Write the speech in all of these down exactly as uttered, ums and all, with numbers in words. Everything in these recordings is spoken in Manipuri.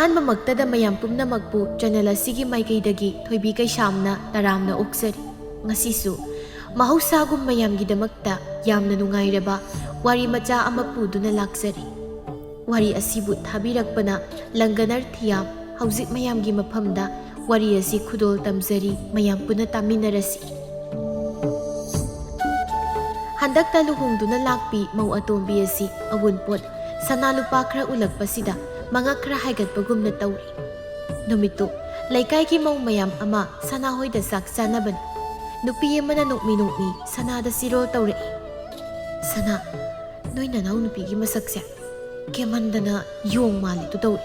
ꯑꯍꯥꯟꯕꯃꯛꯇꯗ ꯃꯌꯥꯝ ꯄꯨꯝꯅꯃꯛꯄꯨ channel ꯑꯁꯤꯒꯤ ꯃꯥꯏꯀꯩꯗꯒꯤ ꯊꯣꯏꯕꯤ ꯀꯩꯁꯥꯝꯅ ꯇꯔꯥꯝꯅ ꯑꯣꯛꯆꯔꯤ꯫ ꯉꯁꯤꯁꯨ ꯃꯍꯧꯁꯥꯒꯨꯝ ꯃꯌꯥꯝꯒꯤꯗꯃꯛꯇ ꯌꯥꯝꯅ ꯅꯨꯡꯉꯥꯏꯔꯕ ꯋꯥꯔꯤ ꯃꯆꯥ ꯑꯃ ꯄꯨꯗꯨꯅ ꯂꯥꯛꯆꯔꯤ꯫ ꯋꯥꯔꯤ ꯑꯁꯤꯕꯨ ꯊꯥꯕꯤꯔꯛꯄꯅ ꯂꯪꯒꯅꯔ ꯊꯤꯌꯥꯝ꯫ ꯍꯧꯖꯤꯛ ꯃꯌꯥꯝꯒꯤ ꯃꯐꯝꯗ ꯋꯥꯔꯤ ꯑꯁꯤ ꯈꯨꯗꯣꯜ ꯇꯝꯖꯔꯤ, ꯃꯌꯥꯝ ꯄꯨꯟꯅ ꯇꯥꯃꯤꯟꯅꯔꯁꯤ꯫ ꯍꯟꯗꯛꯇ ꯂꯨꯍꯣꯡꯗꯨꯅ ꯂꯥꯛꯄꯤ ꯃꯧ ꯑꯇꯣꯝꯕꯤ ꯑꯁꯤ ꯑꯋꯨꯟꯄꯣꯠ ꯁꯅꯥ ꯂꯨꯄꯥ ꯈꯔ ꯎꯂꯛꯄꯁꯤꯗ ꯃꯉꯛ ꯈꯔ ꯍꯥꯏꯒꯠꯄꯒꯨꯝꯅ ꯇꯧꯔꯤ꯫ ꯅꯨꯃꯤꯠꯇꯨ ꯂꯩꯀꯥꯏꯒꯤ ꯃꯧ ꯃꯌꯥꯝ ꯑꯃ ꯁꯅꯥ ꯍꯣꯏꯗ ꯆꯥꯛ ꯆꯥꯅꯕꯅꯤ꯫ ꯅꯨꯄꯤ ꯑꯃꯅ ꯅꯣꯛꯃꯤ ꯅꯣꯛꯃꯤ ꯁꯅꯥꯗ ꯆꯤꯔꯣꯜ ꯇꯧꯔꯛꯏ꯫ "ꯁꯅꯥ, ꯅꯣꯏ ꯅꯅꯥꯎ ꯅꯨꯄꯤꯒꯤ ꯃꯁꯛꯁꯦ ꯀꯦꯃꯟꯗꯅ ꯌꯣꯡ ꯃꯥꯜꯂꯦ ꯑꯗꯨ ꯇꯧꯔꯤ꯫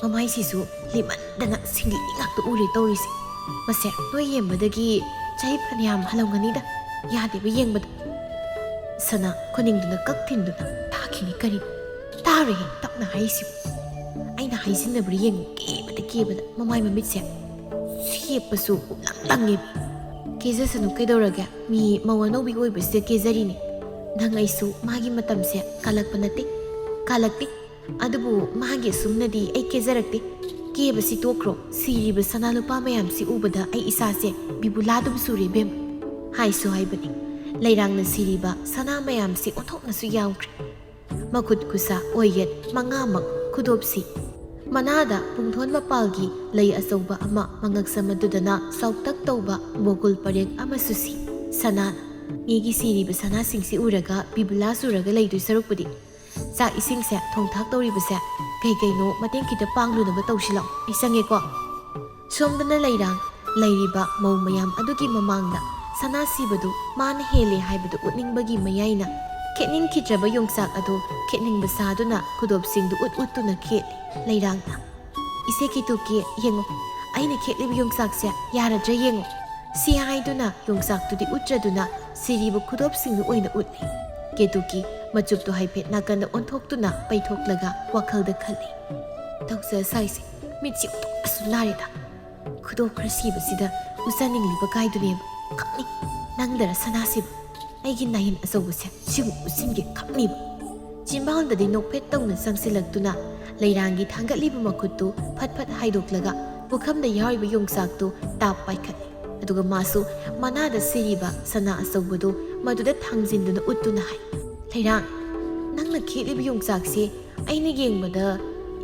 ꯃꯃꯥꯏꯁꯤꯁꯨ ꯂꯤꯃꯟꯗꯅ ꯁꯤꯡꯂꯤ ꯉꯥꯛꯇ ꯎꯔꯦ ꯇꯧꯔꯤꯁꯦ꯫ ꯃꯁꯦ ꯅꯣꯏ ꯌꯦꯡꯕꯗꯒꯤ ꯆꯍꯤ ꯐꯅꯌꯥꯝ ꯍꯜꯂꯝꯒꯅꯤꯗ, ꯌꯥꯗꯦꯕ ꯌꯦꯡꯕꯗ꯫" ꯁꯅꯥ ꯈꯨꯅꯤꯡꯗꯨꯅ ꯀꯛ ꯊꯤꯟꯗꯨꯅ ꯇꯥꯈꯤꯅꯤ꯫ "ꯀꯔꯤ? ꯇꯥꯔꯦꯍꯦ, ꯇꯞꯅ ꯍꯥꯏꯁꯤꯕꯨ꯫ ꯑꯩꯅ ꯍꯥꯏꯖꯤꯟꯅꯕ꯭ꯔꯥ ꯌꯦꯡꯉꯨ, ꯀꯦꯕꯗ ꯀꯦꯕꯗ ꯃꯃꯥꯏ ꯃꯃꯤꯠꯁꯦ ꯁꯦꯞꯄꯁꯨ ꯄꯨꯡꯂꯪ ꯂꯪꯉꯦ꯫" "ꯀꯦꯖꯁꯅꯨ, ꯀꯩꯗꯧꯔꯒꯦ? ꯃꯤ ꯃꯧ ꯑꯅꯧꯕꯤ ꯑꯣꯏꯕꯁꯤꯗ ꯀꯦꯖꯔꯤꯅꯦ꯫ ꯅꯪ ꯑꯩꯁꯨ ꯃꯥꯒꯤ ꯃꯇꯝꯁꯦ ꯀꯥꯜꯂꯛꯄ ꯅꯠꯇꯦ, ꯀꯥꯜꯂꯛꯇꯦ꯫ ꯑꯗꯨꯕꯨ ꯃꯥꯒꯤ ꯑꯁꯨꯝꯅꯗꯤ ꯑꯩ ꯀꯦꯖꯔꯛꯇꯦ꯫ ꯀꯦꯕꯁꯤ ꯇꯣꯛꯈ꯭ꯔꯣ, ꯁꯤꯔꯤꯕ ꯁꯅꯥ ꯂꯨꯄꯥ ꯃꯌꯥꯝꯁꯤ ꯎꯕꯗ ꯑꯩ ꯏꯁꯥꯁꯦ ꯕꯤꯕꯨꯂꯥ ꯑꯗꯨꯝ ꯆꯨꯔꯦ ꯏꯕꯦꯝꯃ꯫" ꯍꯥꯏꯁꯨ ꯍꯥꯏꯕꯅꯤ꯫ ꯂꯩꯔꯥꯡꯅ ꯁꯤꯔꯤꯕ ꯁꯅꯥ ꯃꯌꯥꯝꯁꯤ ꯑꯣꯟꯊꯣꯛꯅꯁꯨ ꯌꯥꯝꯈ꯭ꯔꯦ꯫ ꯃꯈꯨꯠ ꯈꯨꯠꯁꯥ ꯑꯣꯏꯌꯦꯠ ꯃꯉꯥꯃꯛ ꯈꯨꯗꯣꯞꯁꯤ ꯃꯅꯥꯗ ꯄꯨꯡꯊꯣꯟ ꯃꯄꯥꯜꯒꯤ ꯂꯩ ꯑꯆꯧꯕ ꯑꯃ ꯃꯉꯛ ꯁꯝ ꯑꯗꯨꯗꯅ ꯆꯥꯎꯇꯛ ꯇꯧꯕ ꯕꯣꯒꯨꯜ ꯄꯔꯦꯡ ꯑꯃꯁꯨ ꯁꯤ꯫ ꯁꯅꯥꯅ ꯃꯤꯒꯤ ꯁꯤꯔꯤꯕ ꯁꯅꯥꯁꯤꯡꯁꯤ ꯎꯔꯒ ꯕꯤꯕꯨꯂꯥ ꯆꯨꯔꯒ ꯂꯩꯗꯣꯏ ꯁꯔꯨꯛꯄꯨꯗꯤ ꯆꯥꯛ ꯏꯁꯤꯡꯁꯦ ꯊꯣꯡ ꯊꯥꯛ ꯇꯧꯔꯤꯕꯁꯦ ꯀꯩ ꯀꯩꯅꯣ ꯃꯇꯦꯡ ꯈꯤꯇ ꯄꯥꯡꯂꯨꯅꯕ ꯇꯧꯁꯤꯜꯂꯣ꯫ ꯑꯩ ꯆꯪꯉꯦꯀꯣ꯫ ꯁꯣꯝꯗꯅ ꯂꯩꯔꯥꯡ ꯂꯩꯔꯤꯕ ꯃꯧ ꯃꯌꯥꯝ ꯑꯗꯨꯒꯤ ꯃꯃꯥꯡꯗ ꯁꯅꯥ ꯁꯤꯕꯗꯨ ꯃꯥꯅ ꯍꯦꯜꯂꯦ ꯍꯥꯏꯕꯗꯨ ꯎꯠꯅꯤꯡꯕꯒꯤ ꯃꯌꯥꯏꯅ ꯈꯦꯠꯅꯤꯡꯈꯤꯗ꯭ꯔꯕ ꯌꯣꯡꯆꯥꯛ ꯑꯗꯨ ꯈꯦꯠꯅꯤꯡꯕ ꯁꯥꯗꯨꯅ ꯈꯨꯗꯣꯞꯁꯤꯡꯗꯨ ꯎꯠ ꯎꯠꯇꯨꯅ ꯈꯦꯠꯂꯤ꯫ ꯂꯩꯔꯥꯡꯅ, "ꯏꯆꯦ ꯀꯦꯇꯨꯀꯤ, ꯌꯦꯡꯉꯨ, ꯑꯩꯅ ꯈꯦꯠꯂꯤꯕ ꯌꯣꯡꯆꯥꯛꯁꯦ ꯌꯥꯔꯗ꯭ꯔꯥ ꯌꯦꯡꯉꯨ꯫" ꯁꯤ ꯍꯥꯏꯗꯨꯅ ꯌꯣꯡꯆꯥꯛꯇꯨꯗꯤ ꯎꯠꯇ꯭ꯔꯗꯨꯅ ꯁꯤꯔꯤꯕ ꯈꯨꯗꯣꯞꯁꯤꯡꯗꯨ ꯑꯣꯏꯅ ꯎꯠꯂꯤ꯫ ꯀꯦꯇꯨꯀꯤ ꯃꯆꯨꯞꯇꯨ ꯍꯥꯏꯐꯦꯠ ꯅꯥꯀꯟꯗ ꯑꯣꯟꯊꯣꯛꯇꯨꯅ ꯄꯩꯊꯣꯛꯂꯒ ꯋꯥꯈꯜꯗ ꯈꯜꯂꯤ, "ꯇꯧꯖ ꯁꯥꯏꯁꯦ, ꯃꯤꯠꯁꯤ ꯎꯟꯊꯣꯛꯅꯁꯨ ꯅꯥꯔꯦꯗ꯫ ꯈꯨꯗꯣꯞ ꯈꯔ ꯁꯤꯕꯁꯤꯗ ꯎꯖꯅꯤꯡꯂꯤꯕ ꯀꯥꯏꯗꯨꯅꯦꯕ꯫ ꯈꯪꯅꯤ, ꯅꯪꯗꯔ ꯁꯅꯥꯁꯤꯕ? ꯑꯩꯒꯤ ꯅꯥꯏꯟ ꯑꯆꯧꯕꯁꯦ ꯁꯤꯕꯨ ꯎꯠꯁꯤꯟꯒꯦ ꯈꯪꯅꯤꯕ꯫" ꯆꯤꯝꯕꯥꯜꯗꯗꯤ ꯅꯣꯛꯐꯦꯠ ꯇꯧꯅ ꯆꯪꯁꯤꯜꯂꯛꯇꯨꯅ ꯂꯩꯔꯥꯡꯒꯤ ꯊꯥꯡꯒꯠꯂꯤꯕ ꯃꯈꯨꯠꯇꯨ ꯐꯠ ꯐꯠ ꯍꯥꯏꯗꯣꯛꯂꯒ ꯄꯨꯈꯝꯗ ꯌꯥꯎꯔꯤꯕ ꯌꯣꯡꯆꯥꯛꯇꯨ ꯇꯥꯞ ꯄꯥꯏꯈꯠꯂꯤ꯫ ꯑꯗꯨꯒ ꯃꯥꯁꯨ ꯃꯅꯥꯗ ꯁꯤꯔꯤꯕ ꯁꯅꯥ ꯑꯆꯧꯕꯗꯨ ꯃꯗꯨꯗ ꯊꯥꯡꯖꯤꯟꯗꯨꯅ ꯎꯠꯇꯨꯅ ꯍꯥꯏ, "ꯂꯩꯔꯥꯡ, ꯅꯪꯅ ꯈꯦꯠꯂꯤꯕ ꯌꯣꯡꯆꯥꯛꯁꯦ ꯑꯩꯅ ꯌꯦꯡꯕꯗ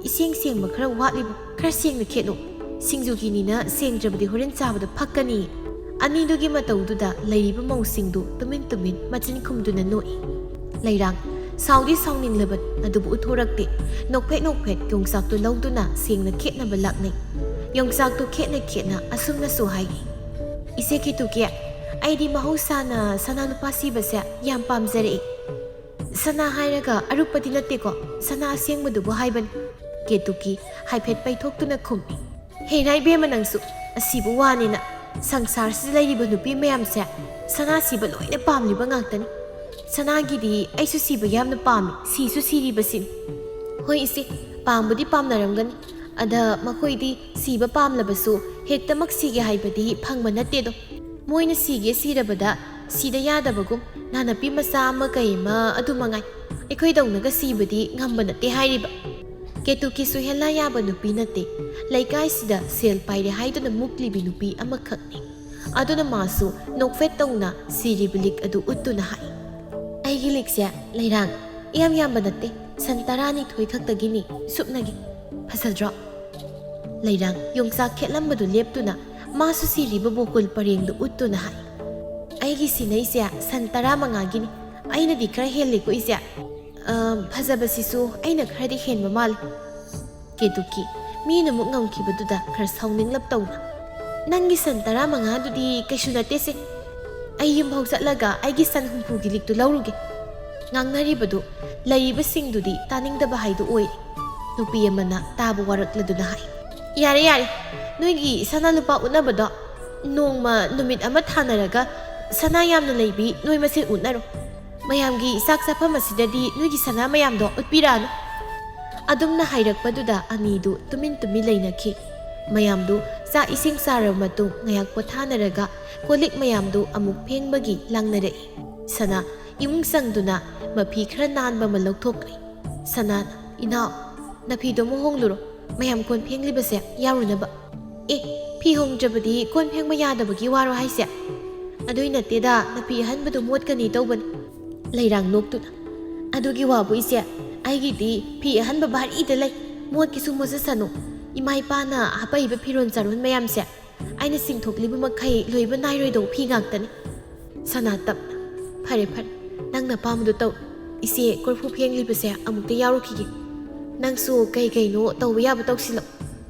ꯏꯁꯦꯡ ꯁꯦꯡꯕ ꯈꯔ ꯋꯥꯠꯂꯤꯕꯣ? ꯈꯔ ꯁꯦꯡꯅ ꯈꯦꯠꯂꯣ꯫ ꯁꯤꯡꯖꯨꯒꯤꯅꯤꯅ ꯁꯦꯡꯗ꯭ꯔꯕꯗꯤ ꯍꯣꯔꯦꯟ ꯆꯥꯕꯗ ꯐꯛꯀꯅꯤ꯫" ꯑꯅꯤꯗꯨꯒꯤ ꯃꯇꯧꯗꯨꯗ ꯂꯩꯔꯤꯕ ꯃꯧꯁꯤꯡꯗꯨ ꯇꯨꯃꯤꯟ ꯇꯨꯃꯤꯟ ꯃꯆꯤꯟ ꯈꯨꯝꯗꯨꯅ ꯅꯣꯛꯏ꯫ ꯂꯩꯔꯥꯡ ꯁꯥꯎꯗꯤ ꯁꯥꯎꯅꯤꯡꯂꯕ ꯑꯗꯨꯕꯨ ꯎꯠꯊꯣꯔꯛꯇꯦ꯫ ꯅꯣꯛꯐꯦꯠ ꯅꯣꯛꯐꯦꯠ ꯌꯣꯡꯆꯥꯛꯇꯨ ꯂꯧꯗꯨꯅ ꯁꯦꯡꯅ ꯈꯦꯠꯅꯕ ꯂꯥꯛꯅꯩ꯫ ꯌꯣꯡꯆꯥꯛꯇꯨ ꯈꯦꯠꯅ ꯈꯦꯠꯅ ꯑꯁꯨꯝꯅꯁꯨ ꯍꯥꯏ, "ꯏꯆꯦ ꯀꯦꯇꯨꯀꯤ, ꯑꯩꯗꯤ ꯃꯍꯧꯁꯥꯅ ꯁꯅꯥ ꯂꯨꯄꯥ ꯁꯤꯕꯁꯦ ꯌꯥꯝ ꯄꯥꯝꯖꯔꯛꯏ꯫ ꯁꯅꯥ ꯍꯥꯏꯔꯒ ꯑꯔꯨꯞꯄꯗꯤ ꯅꯠꯇꯦꯀꯣ, ꯁꯅꯥ ꯑꯁꯦꯡꯕꯗꯨꯕꯨ ꯍꯥꯏꯕꯅꯤ꯫" ꯀꯦꯇꯨꯀꯤ ꯍꯥꯏꯐꯦꯠ ꯄꯩꯊꯣꯛꯇꯨꯅ ꯈꯨꯝꯃꯤ꯫ "ꯍꯦꯔꯥ ꯏꯕꯦꯝꯃ, ꯅꯪꯁꯨ ꯑꯁꯤꯕꯨ ꯋꯥꯅꯤꯅ꯫ ꯁꯪꯁꯥꯔꯁꯤꯗ ꯂꯩꯔꯤꯕ ꯅꯨꯄꯤ ꯃꯌꯥꯝꯁꯦ ꯁꯅꯥ ꯁꯤꯕ ꯂꯣꯏꯅ ꯄꯥꯝꯂꯤꯕ ꯉꯥꯛꯇꯅꯤ꯫ ꯁꯅꯥꯒꯤꯗꯤ ꯑꯩꯁꯨ ꯁꯤꯕ ꯌꯥꯝꯅ ꯄꯥꯝꯃꯤ, ꯁꯤꯁꯨ ꯁꯤꯔꯤꯕꯁꯤꯅꯤ꯫" "ꯍꯣꯏ ꯏꯆꯦ, ꯄꯥꯝꯕꯨꯗꯤ ꯄꯥꯝꯅꯔꯝꯒꯅꯤ꯫ ꯑꯗ ꯃꯈꯣꯏꯗꯤ ꯁꯤꯕ ꯄꯥꯝꯂꯕꯁꯨ ꯍꯦꯛꯇꯃꯛ ꯁꯤꯒꯦ ꯍꯥꯏꯕꯗꯤ ꯐꯪꯕ ꯅꯠꯇꯦꯗꯣ꯫ ꯃꯣꯏꯅ ꯁꯤꯒꯦ ꯁꯤꯔꯕꯗ ꯁꯤꯗ ꯌꯥꯗꯕꯒꯨꯝ ꯅꯥꯅꯞꯄꯤ ꯃꯆꯥ ꯑꯃ ꯀꯩ ꯑꯃ ꯑꯗꯨ ꯃꯉꯥꯏ꯫ ꯑꯩꯈꯣꯏꯗꯧꯅꯒ ꯁꯤꯕꯗꯤ ꯉꯝꯕ ꯅꯠꯇꯦ ꯍꯥꯏꯔꯤꯕ꯫" ꯀꯦꯇꯨꯀꯤꯁꯨ ꯍꯦꯜꯂꯥ ꯌꯥꯕ ꯅꯨꯄꯤ ꯅꯠꯇꯦ꯫ ꯂꯩꯀꯥꯏꯁꯤꯗ ꯁꯦꯜ ꯄꯥꯏꯔꯦ ꯍꯥꯏꯗꯨꯅ ꯃꯨꯛꯂꯤꯕꯤ ꯅꯨꯄꯤ ꯑꯃꯈꯛꯅꯤ꯫ ꯑꯗꯨꯅ ꯃꯥꯁꯨ ꯅꯣꯛꯐꯦꯠ ꯇꯧꯅ ꯁꯤꯔꯤꯕ ꯂꯤꯛ ꯑꯗꯨ ꯎꯠꯇꯨꯅ ꯍꯥꯏ, "ꯑꯩꯒꯤ ꯂꯤꯛꯁꯦ, ꯂꯩꯔꯥꯡ, ꯏꯌꯥꯝ ꯌꯥꯝꯕ ꯅꯠꯇꯦ, ꯁꯟ ꯇꯔꯥꯅꯤꯊꯣꯏ ꯈꯛꯇꯒꯤꯅꯤ, ꯁꯨꯞꯅꯒꯤ꯫ ꯐꯖꯗ꯭ꯔꯣ?" ꯂꯩꯔꯥꯡ ꯌꯣꯡꯆꯥꯛ ꯈꯦꯠꯂꯝꯕꯗꯨ ꯂꯦꯞꯇꯨꯅ ꯃꯥꯁꯨ ꯁꯤꯔꯤꯕ ꯕꯣꯀꯨꯜ ꯄꯔꯦꯡꯗꯨ ꯎꯠꯇꯨꯅ ꯍꯥꯏ, "ꯑꯩꯒꯤ ꯁꯤꯅꯩꯁꯦ ꯁꯟ ꯇꯔꯥꯃꯉꯥꯒꯤꯅꯤ꯫ ꯑꯩꯅꯗꯤ ꯈꯔ ꯍꯦꯜꯂꯦꯀꯣ ꯏꯆꯦ꯫ ꯑ, ꯐꯖꯕꯁꯤꯁꯨ ꯑꯩꯅ ꯈꯔꯗꯤ ꯍꯦꯟꯕ ꯃꯥꯜꯂꯦ꯫" ꯀꯦꯇꯨꯀꯤ ꯃꯤꯅ ꯃꯨꯛ ꯉꯝꯈꯤꯕꯗꯨꯗ ꯈꯔ ꯁꯥꯎꯅꯤꯡꯂꯞ ꯇꯧꯅ, "ꯅꯪꯒꯤ ꯁꯟ ꯇꯔꯥꯃꯉꯥꯗꯨꯗꯤ ꯀꯩꯁꯨ ꯅꯠꯇꯦꯁꯦ꯫ ꯑꯩ ꯌꯨꯝꯐꯥꯎ ꯆꯠꯂꯒ ꯑꯩꯒꯤ ꯁꯟ ꯍꯨꯝꯐꯨꯒꯤ ꯂꯤꯛꯇꯨ ꯂꯧꯔꯨꯒꯦ꯫" ꯉꯥꯡꯅꯔꯤꯕꯗꯨ ꯂꯩꯔꯤꯕꯁꯤꯡꯗꯨꯗꯤ ꯇꯥꯅꯤꯡꯗꯕ ꯍꯥꯏꯗꯨ ꯑꯣꯏꯔꯦ꯫ ꯅꯨꯄꯤ ꯑꯃꯅ ꯇꯥꯕ ꯋꯥꯔꯛꯂꯗꯨꯅ ꯍꯥꯏ, "ꯌꯥꯔꯦ, ꯌꯥꯔꯦ, ꯅꯣꯏꯒꯤ ꯁꯅꯥ ꯂꯨꯄꯥ ꯎꯠꯅꯕꯗꯣ ꯅꯣꯡꯃ ꯅꯨꯃꯤꯠ ꯑꯃ ꯊꯥꯅꯔꯒ ꯁꯅꯥ ꯌꯥꯝꯅ ꯂꯩꯕꯤ ꯅꯣꯏ ꯃꯁꯦꯟ ꯎꯠꯅꯔꯣ꯫ ꯃꯌꯥꯝꯒꯤ ꯆꯥꯛ ꯆꯥꯐꯝ ꯑꯁꯤꯗꯗꯤ ꯅꯣꯏꯒꯤ ꯁꯅꯥ ꯃꯌꯥꯝꯗꯣ ꯎꯠꯄꯤꯔꯛꯑꯅꯨ꯫" ꯑꯗꯨꯝꯅ ꯍꯥꯏꯔꯛꯄꯗꯨꯗ ꯑꯅꯤꯗꯨ ꯇꯨꯃꯤꯟ ꯇꯨꯃꯤꯟ ꯂꯩꯅꯈꯤ꯫ ꯃꯌꯥꯝꯗꯨ ꯆꯥꯛ ꯏꯁꯤꯡ ꯆꯥꯔꯕ ꯃꯇꯨꯡ ꯉꯥꯏꯍꯥꯛ ꯄꯣꯊꯥꯅꯔꯒ ꯀꯣꯜꯂꯤꯛ ꯃꯌꯥꯝꯗꯨ ꯑꯃꯨꯛ ꯐꯦꯡꯕꯒꯤ ꯂꯥꯡꯅꯔꯛꯏ꯫ ꯁꯅꯥ ꯏꯃꯨꯡ ꯆꯪꯗꯨꯅ ꯃꯐꯤ ꯈꯔ ꯅꯥꯟꯕ ꯑꯃ ꯂꯧꯊꯣꯛꯂꯨꯏ꯫ ꯁꯅꯥꯅ, "ꯏꯅꯥꯎ, "ꯅꯐꯤꯗꯣ ꯑꯃꯨꯛ ꯍꯣꯡꯂꯨꯔꯣ, ꯃꯌꯥꯝ ꯀꯣꯟ ꯐꯦꯡꯂꯤꯕꯁꯦ ꯌꯥꯎꯔꯨꯅꯕ"꯫ "ꯑꯦ, ꯐꯤ ꯍꯣꯡꯗ꯭ꯔꯕꯗꯤ ꯀꯣꯟ ꯐꯦꯡꯕ ꯌꯥꯗꯕꯒꯤ ꯋꯥꯔꯣ ꯍꯥꯏꯁꯦ?" "ꯑꯗꯨꯏ ꯅꯠꯇꯦꯗ, ꯅꯐꯤ ꯑꯍꯟꯕꯗꯣ ꯃꯣꯠꯀꯅꯤ ꯇꯧꯕꯅꯤ"꯫ ꯂꯩꯔꯥꯡ ꯅꯣꯛꯇꯨꯅ, "ꯑꯗꯨꯒꯤ ꯋꯥꯕꯨ ꯏꯆꯦ, ꯑꯩꯒꯤꯗꯤ ꯐꯤ ꯑꯍꯟꯕ ꯚꯥꯔꯤꯗ ꯂꯩ, ꯃꯣꯠꯀꯤꯁꯨ ꯃꯣꯠꯆꯁꯅꯨ꯫ ꯏꯃꯥ ꯏꯄꯥꯅ ꯍꯥꯄꯛꯏꯕ ꯐꯤꯔꯣꯜ ꯆꯥꯔꯣꯟ ꯃꯌꯥꯝꯁꯦ ꯑꯩꯅ ꯆꯤꯡꯊꯣꯛꯂꯤꯕ ꯃꯈꯩ ꯂꯣꯏꯕ ꯅꯥꯏꯔꯣꯏꯗꯧꯕ ꯐꯤ ꯉꯥꯛꯇꯅꯤ"꯫ ꯁꯅꯥ ꯇꯞꯅ, "ꯐꯔꯦ ꯐꯔꯦ, ꯅꯪꯅ ꯑꯄꯥꯝꯕꯗꯣ ꯇꯧ꯫ ꯏꯆꯦ ꯀꯣꯔꯐꯨ ꯐꯦꯡꯂꯤꯕꯁꯦ ꯑꯃꯨꯛꯇ ꯌꯥꯎꯔꯨꯈꯤꯒꯦ꯫ ꯅꯪꯁꯨ ꯀꯩ ꯀꯩꯅꯣ ꯇꯧꯕ ꯌꯥꯕ ꯇꯧꯁꯤꯜꯂꯣ"꯫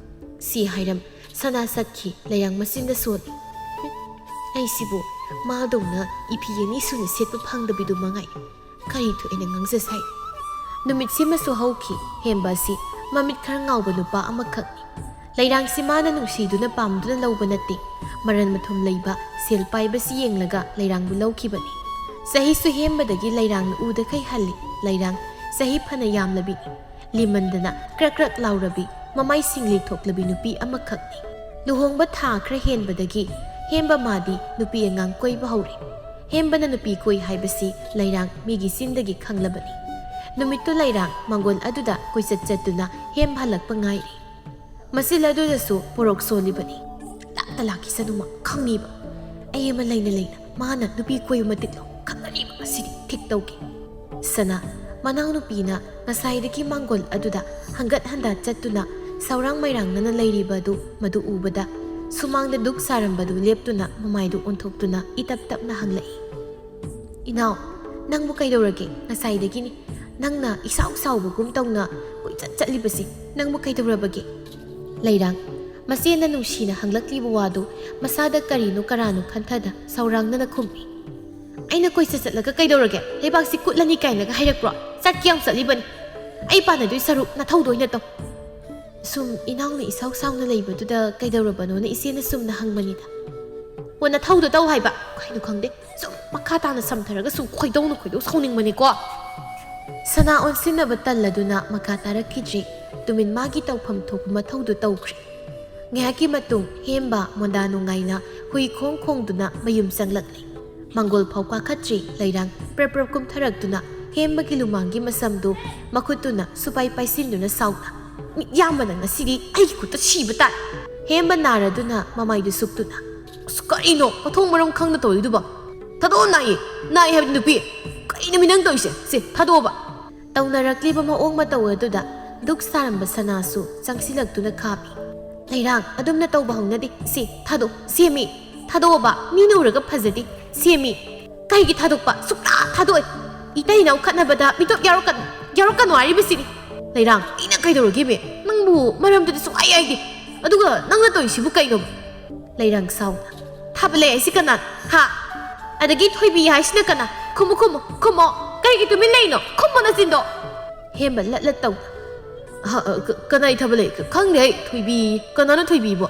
ꯁꯤ ꯍꯥꯏꯔꯝ ꯁꯅꯥ ꯆꯠꯈꯤ꯫ ꯂꯩꯔꯥꯡ ꯃꯆꯤꯟꯗ ꯁꯣꯜꯂꯤ꯫ "ꯑꯩꯁꯤꯕꯨ ꯃꯥꯗꯧꯅ ꯏꯐꯤ ꯑꯅꯤ ꯁꯨꯅ ꯁꯦꯠꯄ ꯐꯪꯗꯕꯤꯗꯨ ꯃꯉꯥꯏ꯫ ꯀꯔꯤ ꯊꯣꯛꯑꯦꯅ ꯉꯥꯡꯖ ꯁꯥꯏ"꯫ ꯅꯨꯃꯤꯠꯁꯤꯃꯁꯨ ꯍꯧꯈꯤ꯫ ꯍꯦꯝꯕ ꯑꯁꯤ ꯃꯃꯤꯠ ꯈꯔ ꯉꯥꯎꯕ ꯅꯨꯄꯥ ꯑꯃꯈꯛꯅꯤ꯫ ꯂꯩꯔꯥꯡꯁꯤ ꯃꯥꯅ ꯅꯨꯡꯁꯤꯗꯨꯅ ꯄꯥꯝꯗꯨꯅ ꯂꯧꯕ ꯅꯠꯇꯦ꯫ ꯃꯔꯟ ꯃꯊꯨꯝ ꯂꯩꯕ, ꯁꯦꯜ ꯄꯥꯏꯕꯁꯤ ꯌꯦꯡꯂꯒ ꯂꯩꯔꯥꯡꯕꯨ ꯂꯧꯈꯤꯕꯅꯤ꯫ ꯆꯍꯤꯁꯨ ꯍꯦꯝꯕꯗꯒꯤ ꯂꯩꯔꯥꯡꯅ ꯎꯗꯈꯩ ꯍꯜꯂꯤ꯫ ꯂꯩꯔꯥꯡ ꯆꯍꯤ ꯐꯅ ꯌꯥꯝꯂꯕꯤꯅꯤ꯫ ꯂꯤꯃꯟꯗꯅ ꯀ꯭ꯔꯛ ꯀ꯭ꯔꯛ ꯂꯥꯎꯔꯕꯤ, ꯃꯃꯥꯏ ꯁꯤꯡꯂꯤ ꯊꯣꯛꯂꯕꯤ ꯅꯨꯄꯤ ꯑꯃꯈꯛꯅꯤ꯫ ꯂꯨꯍꯣꯡꯕ ꯊꯥ ꯈꯔ ꯍꯦꯟꯕꯗꯒꯤ ꯍꯦꯝꯕ ꯃꯥꯗꯤ ꯅꯨꯄꯤ ꯑꯉꯥꯡ ꯀꯣꯏꯕ ꯍꯧꯔꯦ꯫ ꯍꯦꯝꯕꯅ ꯅꯨꯄꯤ ꯀꯣꯏ ꯍꯥꯏꯕꯁꯤ ꯂꯩꯔꯥꯡ ꯃꯤꯒꯤ ꯆꯤꯟꯗꯒꯤ ꯈꯪꯂꯕꯅꯤ꯫ ꯅꯨꯃꯤꯠꯇꯨ ꯂꯩꯔꯥꯡ ꯃꯪꯒꯣꯜ ꯑꯗꯨꯗ ꯀꯣꯏꯆꯠ ꯆꯠꯇꯨꯅ ꯍꯦꯝꯕ ꯍꯜꯂꯛꯄ ꯉꯥꯏꯔꯤ꯫ ꯃꯆꯤꯜ ꯑꯗꯨꯗꯁꯨ ꯄꯣꯔꯣꯛ ꯁꯣꯜꯂꯤꯕꯅꯤ꯫ "ꯂꯥꯛꯇ ꯂꯥꯛꯈꯤꯁꯅꯨꯃ, ꯈꯪꯉꯤꯕ꯫ ꯑꯩ ꯑꯃ ꯂꯩꯅ ꯂꯩꯅ ꯃꯥꯅ ꯅꯨꯄꯤ ꯀꯣꯏꯕ ꯃꯇꯤꯛ ꯂꯧ ꯈꯪꯒꯅꯤꯕ, ꯉꯁꯤꯗꯤ ꯊꯤꯛ ꯇꯧꯒꯦ"꯫ ꯁꯅꯥ, ꯃꯅꯥꯎꯅꯨꯄꯤꯅ ꯉꯁꯥꯏꯗꯒꯤ ꯃꯥꯡꯒꯣꯜ ꯑꯗꯨꯗ ꯍꯪꯒꯠ ꯍꯟꯗ ꯆꯠꯇꯨꯅ ꯁꯧꯔꯥꯡ ꯃꯩꯔꯥꯡꯅꯅ ꯂꯩꯔꯤꯕ ꯑꯗꯨ ꯃꯗꯨ ꯎꯕꯗ, ꯁꯨꯃꯥꯡꯗ ꯗꯨꯛ ꯁꯥꯔꯝꯕꯗꯨ ꯂꯦꯞꯇꯨꯅ ꯃꯃꯥꯏꯗꯨ ꯑꯣꯟꯊꯣꯛꯇꯨꯅ ꯏꯇꯞ ꯇꯞꯅ ꯍꯪꯂꯛꯏ, "ꯏꯅꯥꯎ, ꯅꯪꯕꯨ ꯀꯩꯗꯧꯔꯒꯦ? ꯉꯁꯥꯏꯗꯒꯤꯅꯤ ꯅꯪꯅ ꯏꯁꯥꯎ ꯁꯥꯎꯕꯒꯨꯝ ꯇꯧꯅ ꯀꯣꯏꯆꯠ ꯆꯠꯂꯤꯕꯁꯦ꯫ ꯅꯪꯕꯨ ꯀꯩꯗꯧꯔꯕꯒꯦ?" ꯂꯩꯔꯥꯡ, ꯃꯆꯦꯅ ꯅꯨꯡꯁꯤꯅ ꯍꯪꯂꯛꯂꯤꯕ ꯋꯥꯗꯨ ꯃꯁꯥꯗ ꯀꯔꯤꯅꯣ ꯀꯔꯥꯅꯣ ꯈꯟꯊꯗ ꯁꯧꯔꯥꯡꯅꯅ ꯈꯨꯝꯃꯤ, "ꯑꯩꯅ ꯀꯣꯏꯆꯠ ꯆꯠꯂꯒ ꯀꯩꯗꯧꯔꯒꯦ? ꯂꯩꯕꯥꯛꯁꯤ ꯀꯨꯠꯂꯅꯤ ꯀꯥꯏꯅꯒ ꯍꯥꯏꯔꯛꯄ꯭ꯔꯣ? ꯆꯠꯀꯦ ꯌꯥꯝ ꯆꯠꯂꯤꯕꯅꯤ꯫ ꯑꯩ ꯄꯥꯟꯅꯗꯣꯏ ꯁꯔꯨꯛ ꯅꯊꯧꯗꯣ ꯑꯣꯏꯅ ꯇꯧ"꯫ "ꯁꯨꯝ ꯏꯅꯥꯎꯅ ꯏꯁꯥꯎ ꯁꯥꯎꯅ ꯂꯩꯕꯗꯨꯗ ꯀꯩꯗꯧꯔꯕꯅꯣꯅ ꯏꯆꯦꯅ ꯆꯨꯝꯅ ꯍꯪꯕꯅꯤꯗ"꯫ "ꯑꯣ, ꯅꯊꯧꯗꯣ ꯇꯧ ꯍꯥꯏꯕ? ꯀꯩꯅꯣ ꯈꯪꯗꯦ, ꯁꯨꯝ ꯃꯈꯥ ꯇꯥꯅ ꯁꯝꯊꯔꯒ ꯁꯨꯝ ꯈꯣꯏꯗꯧꯅ ꯈꯣꯏꯗꯧ ꯁꯥꯎꯅꯤꯡꯕꯅꯤꯀꯣ"꯫ ꯁꯅꯥ ꯑꯣꯟꯁꯤꯟꯅꯕ ꯇꯜꯂꯗꯨꯅ ꯃꯈꯥ ꯇꯥꯔꯛꯈꯤꯗ꯭ꯔꯦ꯫ ꯇꯨꯃꯤꯟ ꯃꯥꯒꯤ ꯇꯧꯐꯝ ꯊꯣꯛꯄ ꯃꯊꯧꯗꯨ ꯇꯧꯈ꯭ꯔꯦ꯫ ꯉꯥꯏꯍꯥꯛꯀꯤ ꯃꯇꯨꯡ ꯍꯦꯝꯕ ꯃꯣꯟꯗꯥ ꯅꯨꯡꯉꯥꯏꯅ ꯍꯨꯏ ꯈꯣꯡ ꯈꯣꯡꯗꯨꯅ ꯃꯌꯨꯝ ꯆꯪꯂꯛꯂꯦ꯫ ꯃꯪꯒꯣꯜ ꯐꯥꯎ ꯀꯥꯈꯠꯇ꯭ꯔꯤ ꯂꯩꯔꯥꯡ ꯄ꯭ꯔꯞ ꯄ꯭ꯔꯞ ꯀꯨꯝꯊꯔꯛꯇꯨꯅ ꯍꯦꯝꯕꯒꯤ ꯂꯨꯃꯥꯡꯒꯤ ꯃꯁꯝꯗꯨ ꯃꯈꯨꯠꯇꯨꯅ ꯁꯨꯄꯥꯏ ꯄꯥꯏꯁꯤꯟꯗꯨꯅ ꯁꯥꯎꯅ, "ꯃꯤꯠꯌꯥꯝꯕꯅ ꯉꯁꯤꯗꯤ ꯑꯩꯒꯤ ꯈꯨꯠꯇ ꯁꯤꯕ ꯇꯥꯔꯦ!" ꯍꯦꯝꯕ ꯅꯥꯔꯗꯨꯅ ꯃꯃꯥꯏꯗꯨ ꯁꯨꯛꯇꯨꯅ, "ꯑꯁ, ꯀꯔꯤꯅꯣ ꯃꯊꯣꯡ ꯃꯔꯝ ꯈꯪꯗ ꯇꯧꯔꯤꯗꯨꯕꯣ? ꯊꯥꯗꯣꯛꯑꯣ, ꯅꯥꯏꯌꯦ, ꯅꯥꯏ ꯍꯥꯏꯕꯗꯤ ꯅꯨꯄꯤ꯫ ꯀꯔꯤꯅꯣꯃꯤ ꯅꯪ ꯇꯧꯔꯤꯁꯦ? ꯁꯦ, ꯊꯥꯗꯣꯛꯑꯣꯕ!" ꯇꯧꯅꯔꯛꯂꯤꯕ ꯃꯑꯣꯡ ꯃꯇꯧ ꯑꯗꯨꯗ ꯗꯨꯛ ꯁꯥꯔꯝꯕ ꯁꯅꯥꯁꯨ ꯆꯪꯁꯤꯜꯂꯛꯇꯨꯅ ꯈꯥꯝꯃꯤ꯫ "ꯂꯩꯔꯥꯡ, ꯑꯗꯨꯝꯅ ꯇꯧꯕ ꯍꯧꯅꯗꯦ꯫ ꯁꯦ, ꯊꯥꯗꯣꯛ, ꯁꯦꯝꯃꯤ꯫ ꯊꯥꯗꯣꯛꯑꯣꯕ, ꯃꯤꯅ ꯎꯔꯒ ꯐꯖꯗꯦ꯫ ꯁꯦꯝꯃꯤ꯫ ꯀꯩꯒꯤ ꯊꯥꯗꯣꯛꯄ? ꯁꯨꯛꯊꯥ ꯊꯥꯗꯣꯛꯑꯣꯏ꯫ ꯏꯇꯩ ꯏꯅꯥꯎ ꯈꯠꯅꯕꯗ ꯃꯤꯇꯣꯞ ꯌꯥꯎꯔꯛꯀꯅꯨ, ꯌꯥꯎꯔꯛꯀꯅꯨ ꯍꯥꯏꯔꯤꯕꯁꯤꯅꯤ꯫" "ꯂꯩꯔꯥꯡ, ꯑꯩꯅ ꯀꯩꯗꯧꯔꯒꯦꯃꯤ? ꯅꯪꯕꯨ ꯃꯔꯝꯗꯗꯤ ꯁꯨꯡꯍꯥꯏ ꯍꯥꯏꯗꯦ꯫ ꯑꯗꯨꯒ ꯅꯪꯅ ꯇꯧꯔꯤꯁꯤꯕꯨ ꯀꯩꯅꯣ?" ꯂꯩꯔꯥꯡ ꯁꯥꯎꯅ, "ꯊꯥꯕꯂꯩ ꯍꯥꯏꯁꯤ ꯀꯅꯥ? ꯍꯥ? ꯑꯗꯒꯤ ꯊꯣꯏꯕꯤ ꯍꯥꯏꯁꯤꯅ ꯀꯅꯥ? ꯈꯨꯝꯃꯨ, ꯈꯨꯝꯃꯨ, ꯈꯨꯝꯃꯣ꯫ ꯀꯩꯒꯤ ꯇꯨꯃꯤꯟ ꯂꯩꯅꯣ? ꯈꯨꯝꯃꯣ ꯅꯆꯤꯟꯗꯣ!" ꯍꯦꯝꯕ ꯂꯠ ꯂꯠ ꯇꯧꯅ, "ꯑꯍ, ꯑ, ꯀ-, ꯀꯅꯥꯏ ꯊꯥꯕꯂꯩ? ꯈ-, ꯈꯪꯗꯦ ꯑꯩ꯫ ꯊꯣꯏꯕꯤ? ꯀꯅꯥꯅꯣ ꯊꯣꯏꯕꯤꯕꯣ?"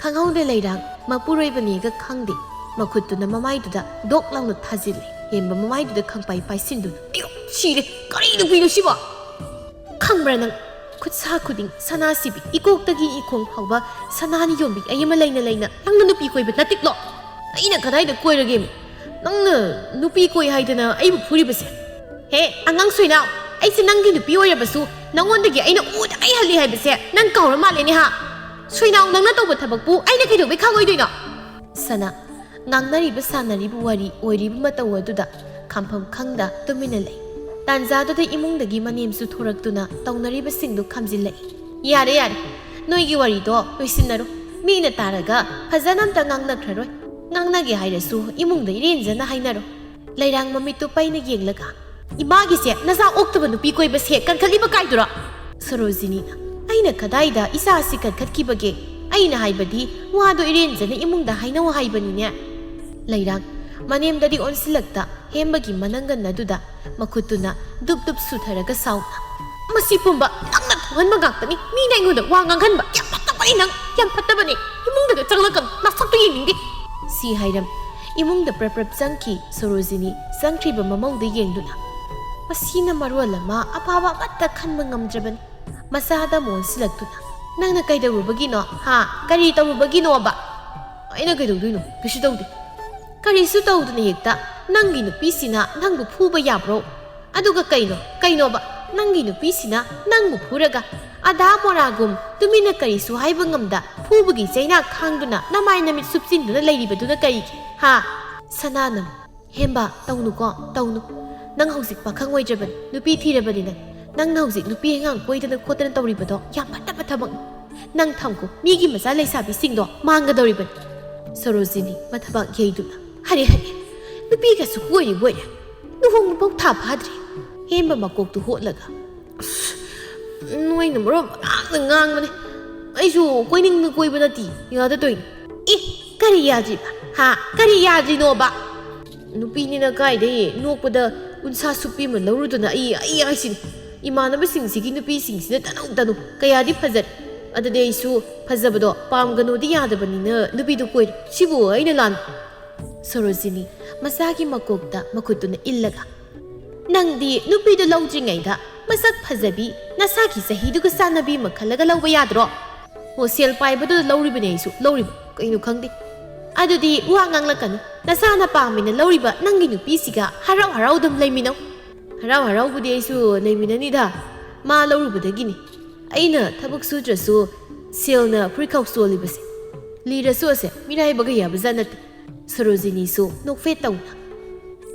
ꯈꯪꯍꯧꯗꯦ ꯂꯩꯔꯥꯡ, ꯃꯄꯨꯔꯣꯏꯕꯅꯦꯒ ꯈꯪꯗꯦ꯫ ꯃꯈꯨꯠꯇꯨꯅ ꯃꯃꯥꯏꯗꯨꯗ ꯗꯣꯛ ꯂꯥꯎꯅ ꯊꯥꯖꯤꯜꯂꯦ꯫ ꯍꯦꯝꯕ ꯃꯃꯥꯏꯗꯨꯗ ꯈꯪꯄꯥꯏ ꯄꯥꯏꯁꯤꯟꯗꯨꯅ, "ꯑꯌꯣ, ꯁꯤꯔꯦ! ꯀꯔꯤ ꯅꯨꯄꯤꯅꯣ ꯁꯤꯕꯣ?" "ꯈꯪꯕ꯭ꯔꯥ ꯅꯪ? ꯈꯨꯠꯁꯥ ꯈꯨꯗꯤꯡ ꯁꯅꯥ ꯁꯤꯕꯤ, ꯏꯀꯣꯛꯇꯒꯤ ꯏꯈꯣꯡ ꯐꯥꯎꯕ ꯁꯅꯥꯅ ꯌꯣꯝꯕꯤ ꯑꯩ ꯑꯃ ꯂꯩꯅ ꯂꯩꯅ ꯅꯪꯅ ꯅꯨꯄꯤ ꯀꯣꯏꯕ ꯅꯠꯇꯤꯛꯂꯣ?" "ꯑꯩꯅ ꯀꯗꯥꯏꯗ ꯀꯣꯏꯔꯒꯦ? ꯅꯪꯅ ꯅꯨꯄꯤ ꯀꯣꯏ ꯍꯥꯏꯗꯅ ꯑꯩꯕꯨ ꯐꯨꯔꯤꯕꯁꯦ?" "ꯍꯦ, ꯑꯉꯥꯡ ꯁꯣꯏꯅꯥꯎ, ꯑꯩꯁꯦ ꯅꯪꯒꯤ ꯅꯨꯄꯤ ꯑꯣꯏꯔꯕꯁꯨ ꯅꯪꯉꯣꯟꯗꯒꯤ ꯑꯩꯅ ꯎꯗ ꯀꯩ ꯍꯜꯂꯤ ꯍꯥꯏꯕꯁꯦ ꯅꯪ ꯀꯥꯎꯔ ꯃꯥꯜꯂꯦꯅꯦ ꯍꯥ? ꯁꯣꯏꯅꯥꯎ, ꯅꯪꯅ ꯇꯧꯕ ꯊꯕꯛꯄꯨ ꯑꯩꯅ ꯀꯩꯗꯧꯕꯩ ꯈꯪꯉꯣꯏꯗꯣꯏꯅꯣ?" ꯁꯅꯥ, ꯉꯥꯡꯅꯔꯤꯕ ꯁꯥꯟꯅꯔꯤꯕ ꯋꯥꯔꯤ ꯑꯣꯏꯔꯤꯕ ꯃꯇꯧ ꯑꯗꯨꯗ ꯈꯥꯝꯐꯝ ꯈꯪꯗ ꯇꯨꯃꯤꯟꯅ ꯂꯩ꯫ ꯇꯥꯟꯖꯥꯗꯨꯗ ꯏꯃꯨꯡꯗꯒꯤ ꯃꯅꯦꯝꯁꯨ ꯊꯣꯔꯛꯇꯨꯅ ꯇꯧꯅꯔꯤꯕꯁꯤꯡꯗꯨ ꯈꯥꯝꯖꯤꯜꯂꯛꯏ꯫ "ꯌꯥꯔꯦ, ꯌꯥꯔꯦ, ꯅꯣꯏꯒꯤ ꯋꯥꯔꯤꯗꯣ ꯂꯣꯏꯁꯤꯟꯅꯔꯣ꯫ ꯃꯤꯅ ꯇꯥꯔꯒ ꯐꯖꯅ ꯑꯝꯇ ꯉꯥꯡꯅꯈ꯭ꯔꯔꯣꯏ꯫ ꯉꯥꯡꯅꯒꯦ ꯍꯥꯏꯔꯁꯨ ꯏꯃꯨꯡꯗ ꯏꯔꯦꯟꯖꯅ ꯍꯥꯏꯅꯔꯣ꯫" ꯂꯩꯔꯥꯡ ꯃꯃꯤꯠꯇꯨ ꯄꯩꯅ ꯌꯦꯡꯂꯒ, "ꯏꯃꯥꯒꯤꯁꯦ ꯅꯆꯥ ꯑꯣꯛꯇꯕ ꯅꯨꯄꯤ ꯀꯣꯏꯕꯁꯦ ꯀꯟꯈꯠꯂꯤꯕ ꯀꯥꯏꯗꯨꯔꯣ?" ꯁꯣꯔꯣꯖꯤꯅꯤꯅ, "ꯑꯩꯅ ꯀꯗꯥꯏꯗ ꯏꯆꯥ ꯑꯁꯤ ꯀꯟꯈꯠꯈꯤꯕꯒꯦ? ꯑꯩꯅ ꯍꯥꯏꯕꯗꯤ ꯋꯥꯗꯣ ꯏꯔꯦꯟꯖꯅ ꯏꯃꯨꯡꯗ ꯍꯥꯏꯅꯧ ꯍꯥꯏꯕꯅꯤꯅꯦ꯫" ꯂꯩꯔꯥꯡ, ꯃꯅꯦꯝꯗꯗꯤ ꯑꯣꯟꯁꯤꯜꯂꯛꯇ ꯍꯦꯝꯕꯒꯤ ꯃꯅꯪꯒꯟ ꯑꯗꯨꯗ ꯃꯈꯨꯠꯇꯨꯅ ꯗꯨꯞ ꯗꯨꯞ ꯁꯨꯊꯔꯒ ꯁꯥꯎꯅ, "ꯃꯁꯤ ꯄꯨꯝꯕ ꯅꯪꯅ ꯊꯣꯛꯍꯟꯕ ꯉꯥꯛꯇꯅꯤ꯫ ꯃꯤꯅ ꯑꯩꯉꯣꯟꯗ ꯋꯥ ꯉꯥꯡꯍꯟꯕ꯫ ꯌꯥꯝ ꯐꯠꯇꯕꯅꯤ ꯅꯪ, ꯌꯥꯝ ꯐꯠꯇꯕꯅꯤ꯫ ꯏꯃꯨꯡꯗꯒ ꯆꯪꯂꯛꯀꯅꯨ, ꯅꯁꯛꯇꯨ ꯌꯦꯡꯅꯤꯡꯗꯦ꯫" ꯁꯤ ꯍꯥꯏꯔꯝ ꯏꯃꯨꯡꯗ ꯄ꯭ꯔꯞ ꯄ꯭ꯔꯞ ꯆꯪꯈꯤ꯫ ꯁꯣꯔꯣꯖꯤꯅꯤ ꯆꯪꯈ꯭ꯔꯤꯕ ꯃꯃꯧꯗ ꯌꯦꯡꯗꯨꯅ, ꯃꯁꯤꯅ ꯃꯔꯣꯜ ꯑꯃ ꯑꯐꯕ ꯑꯃꯠꯇ ꯈꯟꯕ ꯉꯝꯗ꯭ꯔꯕꯅꯤ꯫ ꯃꯆꯥꯗ ꯑꯃꯨꯛ ꯑꯣꯟꯁꯤꯜꯂꯛꯇꯨꯅ, "ꯅꯪꯅ ꯀꯩꯗꯧꯔꯨꯕꯒꯤꯅꯣ? ꯍꯥ? ꯀꯔꯤ ꯇꯧꯔꯨꯕꯒꯤꯅꯣꯕ?" "ꯑꯩꯅ ꯀꯩꯗꯧꯗꯣꯏꯅꯣ? ꯀꯩꯁꯨ ꯇꯧꯗꯦ꯫" "ꯀꯔꯤꯁꯨ ꯇꯧꯗꯅ ꯍꯦꯛꯇ ꯅꯪꯒꯤ ꯅꯨꯄꯤꯁꯤꯅ ꯅꯪꯕꯨ ꯐꯨꯕ ꯌꯥꯕ꯭ꯔꯣ? ꯑꯗꯨꯒ ꯀꯩꯅꯣ, ꯀꯩꯅꯣꯕ? ꯅꯪꯒꯤ ꯅꯨꯄꯤꯁꯤꯅ ꯅꯪꯕꯨ ꯐꯨꯔꯒ, ꯑꯗꯥ ꯃꯣꯔꯥꯒꯨꯝ ꯇꯨꯃꯤꯟꯅ ꯀꯔꯤꯁꯨ ꯍꯥꯏꯕ ꯉꯝꯗ ꯐꯨꯕꯒꯤ ꯆꯩꯅꯥ ꯈꯥꯡꯗꯨꯅ ꯅꯃꯥꯏ ꯅꯃꯤꯠ ꯁꯨꯞꯆꯤꯟꯗꯨꯅ ꯂꯩꯔꯤꯕꯗꯨꯅ ꯀꯔꯤꯒꯤ? ꯍꯥ? ꯁꯅꯥꯅ, "ꯍꯦꯝꯕ, ꯇꯧꯅꯨꯀꯣ, ꯇꯧꯅꯨ꯫ ꯅꯪ ꯍꯧꯖꯤꯛ ꯄꯥꯈꯪ ꯑꯣꯏꯗ꯭ꯔꯕꯅꯤ, ꯅꯨꯄꯤ ꯊꯤꯔꯕꯅꯤ ꯅꯪ꯫ ꯅꯪꯅ ꯍꯧꯖꯤꯛ ꯅꯨꯄꯤ ꯑꯉꯥꯡ ꯀꯣꯏꯗꯅ ꯈꯣꯠꯇꯅ ꯇꯧꯔꯤꯕꯗꯣ ꯌꯥꯝ ꯐꯠꯇꯕ ꯊꯕꯛꯅꯤ꯫ ꯅꯪ ꯊꯝꯈꯣ, ꯃꯤꯒꯤ ꯃꯆꯥ ꯂꯩꯁꯥꯕꯤꯁꯤꯡꯗꯣ ꯃꯥꯡꯒꯗꯧꯔꯤꯕꯅꯤ꯫" ꯁꯣꯔꯣꯖꯤꯅꯤ ꯃꯊꯕꯥꯛ ꯌꯩꯗꯨꯅ, "ꯍꯔꯦ, ꯍꯔꯦ, ꯅꯨꯄꯤꯒꯁꯨ ꯀꯣꯏꯔꯤꯕꯣꯏꯔꯦ꯫ ꯂꯨꯍꯣꯡꯕꯐꯥꯎ ꯊꯥ ꯐꯥꯗ꯭ꯔꯤ꯫" ꯍꯦꯝꯕ ꯃꯀꯣꯛꯇꯨ ꯍꯣꯠꯂꯒ, "ꯑꯁ, ꯅꯣꯏꯅ ꯃꯔꯣꯟ ꯄꯉꯥꯡꯗ ꯉꯥꯡꯕꯅꯦ꯫ ꯑꯩꯁꯨ ꯀꯣꯏꯅꯤꯡꯅ ꯀꯣꯏꯕ ꯅꯠꯇꯦ, ꯌꯥꯗ ꯇꯧꯏꯅꯦ꯫" "ꯑꯦ, ꯀꯔꯤ ꯌꯥꯗ꯭ꯔꯤꯕ? ꯍꯥ? ꯀꯔꯤ ꯌꯥꯗ꯭ꯔꯤꯅꯣꯕ?" "ꯅꯨꯄꯤꯅꯤꯅ ꯀꯥꯏꯗꯩ ꯅꯣꯛꯄꯗ ꯎꯟꯁꯥ ꯁꯨꯞꯄꯤ ꯑꯃ ꯂꯧꯔꯨꯗꯅ ꯑꯩ, ꯑꯩ ꯍꯥꯏꯁꯤꯅꯤ꯫ ꯏꯃꯥꯟꯅꯕꯁꯤꯡꯁꯤꯒꯤ ꯅꯨꯄꯤꯁꯤꯡꯁꯤꯅ ꯇꯅꯧ ꯇꯅꯧ ꯀꯌꯥꯗꯤ ꯐꯖꯔꯦ꯫ ꯑꯗꯨꯗꯤ ꯑꯩꯁꯨ ꯐꯖꯕꯗꯣ ꯄꯥꯝꯒꯅꯣꯗꯤ ꯌꯥꯗꯕꯅꯤꯅ ꯅꯨꯄꯤꯗꯨ ꯀꯣꯏꯔꯦ꯫ ꯁꯤꯕꯨ ꯑꯩꯅ ꯂꯥꯟ..." ꯁꯣꯔꯣꯖꯤꯅꯤ ꯃꯆꯥꯒꯤ ꯃꯀꯣꯛꯇ ꯃꯈꯨꯠꯇꯨꯅ ꯏꯜꯂꯒ, "ꯅꯪꯗꯤ ꯅꯨꯄꯤꯗꯨ ꯂꯧꯗ꯭ꯔꯤꯉꯩꯗ ꯃꯁꯛ ꯐꯖꯕꯤ, ꯅꯁꯥꯒꯤ ꯆꯍꯤꯗꯨꯒ ꯆꯥꯟꯅꯕꯤ ꯑꯃ ꯈꯜꯂꯒ ꯂꯧꯕ ꯌꯥꯗ꯭ꯔꯣ?" "ꯑꯣ, ꯁꯦꯜ ꯄꯥꯏꯕꯗꯨꯗ ꯂꯧꯔꯤꯕꯅꯦ ꯑꯩꯁꯨ, ꯂꯧꯔꯤꯕ꯫ ꯀꯩꯅꯣ ꯈꯪꯗꯦ꯫ ꯑꯗꯨꯗꯤ ꯋꯥ ꯉꯥꯡꯂꯛꯀꯅꯨ꯫ ꯅꯁꯥꯅ ꯄꯥꯝꯃꯦꯅ ꯂꯧꯔꯤꯕ ꯅꯪꯒꯤ ꯅꯨꯄꯤꯁꯤꯒ ꯍꯔꯥꯎ ꯍꯔꯥꯎ ꯑꯗꯨꯝ ꯂꯩꯃꯤꯟꯅꯧ꯫" "ꯍꯔꯥꯎ ꯍꯔꯥꯎꯕꯨꯗꯤ ꯑꯩꯁꯨ ꯂꯩꯃꯤꯟꯅꯅꯤꯗ꯫ ꯃꯥ ꯂꯧꯔꯨꯕꯗꯒꯤꯅꯤ꯫ ꯑꯩꯅ ꯊꯕꯛ ꯁꯨꯗ꯭ꯔꯁꯨ ꯁꯦꯜꯅ ꯐꯨꯔꯤꯠꯈꯥꯎ ꯆꯣꯜꯂꯤꯕꯁꯦ꯫ ꯂꯤꯔꯁꯨ ꯑꯁꯦ ꯃꯤꯔꯥꯏꯕꯒ ꯌꯥꯕꯖꯥꯠ ꯅꯠꯇꯦ꯫" ꯁꯣꯔꯣꯖꯤꯅꯤꯁꯨ ꯅꯣꯛꯐꯦꯠ ꯇꯧꯅ,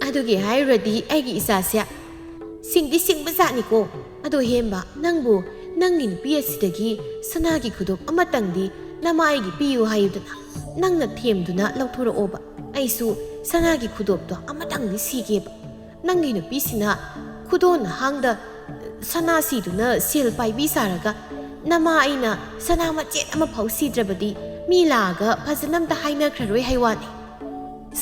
"ꯑꯗꯨꯒꯤ ꯍꯥꯏꯔꯨꯔꯗꯤ ꯑꯩꯒꯤ ꯏꯆꯥꯁꯦ ꯁꯤꯡꯗꯤ ꯁꯤꯡꯕ ꯖꯥꯠꯅꯤꯀꯣ꯫ ꯑꯗꯣ ꯍꯦꯝꯕ, ꯅꯪꯕꯨ ꯅꯪꯒꯤ ꯅꯨꯄꯤ ꯑꯁꯤꯗꯒꯤ ꯁꯅꯥꯒꯤ ꯈꯨꯗꯣꯞ ꯑꯃꯇꯪꯗꯤ ꯅꯃꯥꯏꯒꯤ ꯄꯤꯌꯨ ꯍꯥꯏꯌꯨꯗꯅ, ꯅꯪꯅ ꯊꯦꯝꯗꯨꯅ ꯂꯧꯊꯣꯔꯛꯑꯣꯕ꯫ ꯑꯩꯁꯨ ꯁꯅꯥꯒꯤ ꯈꯨꯗꯣꯞꯇꯣ ꯑꯃꯇꯪꯗꯤ ꯁꯤꯒꯦꯕ꯫ ꯅꯪꯒꯤ ꯅꯨꯄꯤꯁꯤꯅ ꯈꯨꯗꯣꯟ ꯍꯥꯡꯗ ꯁꯅꯥ ꯁꯤꯗꯨꯅ ꯁꯦꯜ ꯄꯥꯏꯕꯤ ꯁꯥꯔꯒ, ꯅꯃꯥ ꯑꯩꯅ ꯁꯅꯥ ꯃꯆꯦꯠ ꯑꯃꯐꯥꯎ ꯁꯤꯗ꯭ꯔꯕꯗꯤ ꯃꯤ ꯂꯥꯛꯑꯒ ꯐꯖꯅ ꯑꯝꯇ ꯍꯥꯏꯅꯈ꯭ꯔꯔꯣꯏ ꯍꯥꯏ ꯋꯥꯅꯤ꯫"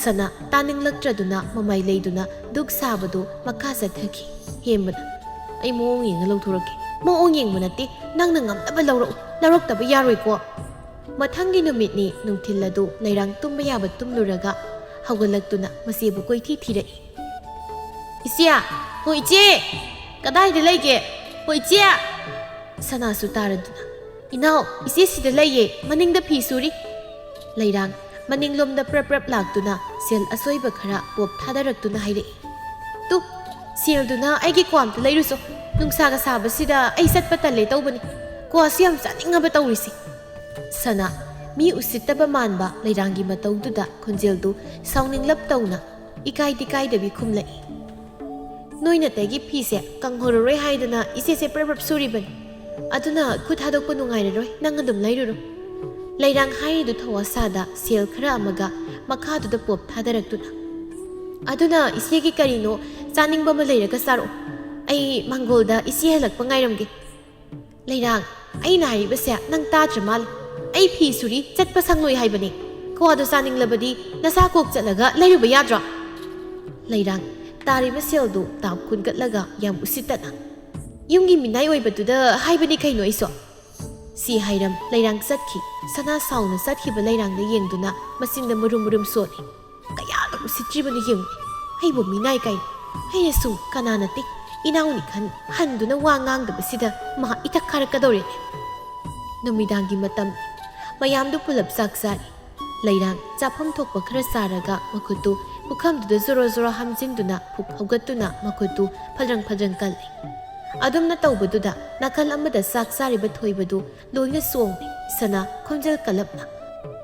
ꯁꯅꯥ ꯇꯥꯅꯤꯡꯂꯛꯇ꯭ꯔꯗꯨꯅ ꯃꯃꯥꯏ ꯂꯩꯗꯨꯅ ꯗꯨꯛ ꯁꯥꯕꯗꯨ ꯃꯈꯥ ꯆꯠꯊꯈꯤ꯫ ꯍꯦꯝꯕꯅ, "ꯑꯩ ꯃꯑꯣꯡ ꯌꯦꯡꯉ ꯂꯧꯊꯣꯔꯛꯀꯦ꯫" "ꯃꯑꯣꯡ ꯌꯦꯡꯕ ꯅꯠꯇꯦ, ꯅꯪꯅ ꯉꯝꯅꯕ ꯂꯧꯔꯛꯎ, ꯂꯧꯔꯛꯇꯕ ꯌꯥꯔꯣꯏꯀꯣ꯫" ꯃꯊꯪꯒꯤ ꯅꯨꯃꯤꯠꯅꯤ ꯅꯨꯡꯊꯤꯜ ꯑꯗꯨ ꯂꯩꯔꯥꯡ ꯇꯨꯝꯕ ꯌꯥꯕ ꯇꯨꯝꯂꯨꯔꯒ ꯍꯧꯒꯠꯂꯛꯇꯨꯅ ꯃꯆꯦꯕꯨ ꯀꯣꯏꯊꯤ ꯊꯤꯔꯛꯏ꯫ "ꯏꯆꯦ! ꯍꯣ ꯏꯆꯦ! ꯀꯗꯥꯏꯗ ꯂꯩꯒꯦ? ꯍꯣ ꯏꯆꯦ!" ꯁꯅꯥꯁꯨ ꯇꯥꯔꯗꯨꯅ, "ꯏꯅꯥꯎ, ꯏꯆꯦ ꯁꯤꯗ ꯂꯩꯌꯦ, ꯃꯅꯤꯡꯗ ꯐꯤ ꯁꯨꯔꯤ꯫" ꯂꯩꯔꯥꯡ ꯃꯅꯤꯡꯂꯣꯝꯗ ꯄ꯭ꯔꯞ ꯄ꯭ꯔꯞ ꯂꯥꯛꯇꯨꯅ ꯁꯦꯜ ꯑꯁꯣꯏꯕ ꯈꯔ ꯄꯣꯞ ꯊꯥꯗꯔꯛꯇꯨꯅ ꯍꯥꯏꯔꯛꯏ꯫ "ꯇꯨ, ꯁꯤ ꯁꯦꯜꯗꯨꯅ ꯑꯩꯒꯤ ꯀ꯭ꯋꯥ ꯑꯝꯇ ꯂꯩꯔꯨꯆꯣ꯫ ꯅꯨꯡꯁꯥꯒ ꯁꯥꯕꯁꯤꯗ ꯑꯩ ꯆꯠꯄ ꯇꯜꯂꯦ ꯇꯧꯕꯅꯤ꯫ ꯀ꯭ꯋꯥꯁꯨ ꯌꯥꯝ ꯆꯥꯅꯤꯡꯉꯕ ꯇꯧꯔꯤꯁꯦ꯫ ꯁꯅꯥ, ꯃꯤ ꯎꯁꯤꯠꯇꯕ ꯃꯥꯟꯕ ꯂꯩꯔꯥꯡꯒꯤ ꯃꯇꯧꯗꯨꯗ ꯈꯣꯟꯖꯦꯜꯗꯨ ꯁꯥꯎꯅꯤꯡꯂꯞ ꯇꯧꯅ ꯏꯀꯥꯏꯗꯤ ꯀꯥꯏꯗꯕꯤ ꯈꯨꯝꯂꯛꯏ꯫ "ꯅꯣꯏ ꯅꯇꯩꯒꯤ ꯐꯤꯁꯦ ꯀꯪꯍꯧꯔꯔꯣꯏ ꯍꯥꯏꯗꯅ ꯏꯆꯦꯁꯦ ꯄ꯭ꯔꯞ ꯄ꯭ꯔꯞ ꯁꯨꯔꯤꯕꯅꯤ꯫ ꯑꯗꯨꯅ ꯈꯨꯠ ꯊꯥꯗꯣꯛꯄ ꯅꯨꯡꯉꯥꯏꯔꯔꯣꯏ, ꯅꯪ ꯑꯗꯨꯝ ꯂꯩꯔꯨꯔꯣ꯫" ꯂꯩꯔꯥꯡ ꯍꯥꯏꯔꯤꯗꯨ ꯊꯧꯋꯥ ꯁꯥꯗ ꯁꯦꯜ ꯈꯔ ꯑꯃꯒ ꯃꯈꯥꯗꯨꯗ ꯄꯣꯞ ꯊꯥꯗꯔꯛꯇꯨꯅ, "ꯑꯗꯨꯅ ꯏꯆꯦꯒꯤ ꯀꯔꯤꯅꯣ ꯆꯥꯅꯤꯡꯕ ꯑꯃ ꯂꯩꯔꯒ ꯆꯥꯔꯛꯑꯣ꯫ ꯑꯩ ꯃꯪꯒꯣꯜꯗ ꯏꯆꯦ ꯍꯜꯂꯛꯄ ꯉꯥꯏꯔꯝꯒꯦ꯫" "ꯂꯩꯔꯥꯡ, ꯑꯩꯅ ꯍꯥꯏꯔꯤꯕꯁꯦ ꯅꯪ ꯇꯥꯗ꯭ꯔ ꯃꯥꯜꯂꯦ꯫ ꯑꯩ ꯐꯤ ꯁꯨꯔꯤ, ꯆꯠꯄ ꯁꯪꯂꯣꯏ ꯍꯥꯏꯕꯅꯦ꯫ ꯀ꯭ꯋꯥꯗꯣ ꯆꯥꯅꯤꯡꯂꯕꯗꯤ ꯅꯁꯥ ꯀꯣꯛ ꯆꯠꯂꯒ ꯂꯩꯔꯨꯕ ꯌꯥꯗ꯭ꯔꯣ?" ꯂꯩꯔꯥꯡ, ꯇꯥꯔꯤꯕ ꯁꯦꯜꯗꯨ ꯇꯥꯞ ꯈꯨꯟꯒꯠꯂꯒ ꯌꯥꯝ ꯎꯁꯤꯠꯇꯅ, "ꯌꯨꯝꯒꯤ ꯃꯤꯅꯥꯏ ꯑꯣꯏꯕꯗꯨꯗ ꯍꯥꯏꯕꯅꯤ ꯀꯩꯅꯣ ꯑꯩꯁꯨ꯫" ꯁꯤ ꯍꯥꯏꯔꯝ ꯂꯩꯔꯥꯡ ꯆꯠꯈꯤ꯫ ꯁꯅꯥ ꯁꯥꯎꯅ ꯆꯠꯈꯤꯕ ꯂꯩꯔꯥꯡꯗ ꯌꯦꯡꯗꯨꯅ ꯃꯆꯤꯟꯗ ꯃꯨꯔꯨꯝ ꯃꯨꯔꯨꯝ ꯁꯣꯜꯂꯤ꯫ "ꯀꯌꯥꯗ ꯎꯁꯤꯠꯇ꯭ꯔꯤꯕꯅꯣ ꯌꯦꯡꯉꯨꯅꯦ꯫ ꯑꯩꯕꯨ ꯃꯤꯅꯥꯏ ꯀꯥꯏꯅ꯫ ꯑꯩꯅ ꯁꯨꯝ ꯀꯅꯥ ꯅꯠꯇꯦ, ꯏꯅꯥꯎꯅꯤ ꯈꯟ ꯍꯟꯗꯨꯅ ꯋꯥ ꯉꯥꯡꯗꯕꯁꯤꯗ ꯃꯍꯥꯛ ꯏꯊꯛ ꯀꯥꯔꯛꯀꯗꯧꯔꯦꯅꯦ꯫" ꯅꯨꯃꯤꯗꯥꯡꯒꯤ ꯃꯇꯝ꯫ ꯃꯌꯥꯝꯗꯨ ꯄꯨꯂꯞ ꯆꯥꯛ ꯆꯥꯔꯤ꯫ ꯂꯩꯔꯥꯡ ꯆꯥꯐꯝ ꯊꯣꯛꯄ ꯈꯔ ꯆꯥꯔꯒ ꯃꯈꯨꯠꯇꯨ ꯄꯨꯈꯝꯗꯨꯗ ꯖꯣꯔꯣ ꯖꯣꯔꯣ ꯍꯥꯝꯖꯤꯟꯗꯨꯅ ꯐꯨꯛ ꯍꯧꯒꯠꯇꯨꯅ ꯃꯈꯨꯠꯇꯨ ꯐꯗ꯭ꯔꯪ ꯐꯗ꯭ꯔꯪ ꯀꯜꯂꯤ꯫ ꯑꯗꯨꯝꯅ ꯇꯧꯕꯗꯨꯗ ꯅꯥꯀꯜ ꯑꯃꯗ ꯆꯥꯛ ꯆꯥꯔꯤꯕ ꯊꯣꯏꯕꯗꯨ ꯂꯣꯏꯅ ꯆꯣꯡꯂꯦ꯫ ꯁꯅꯥ ꯈꯣꯟꯖꯦꯜ ꯀꯜꯂꯞꯅ,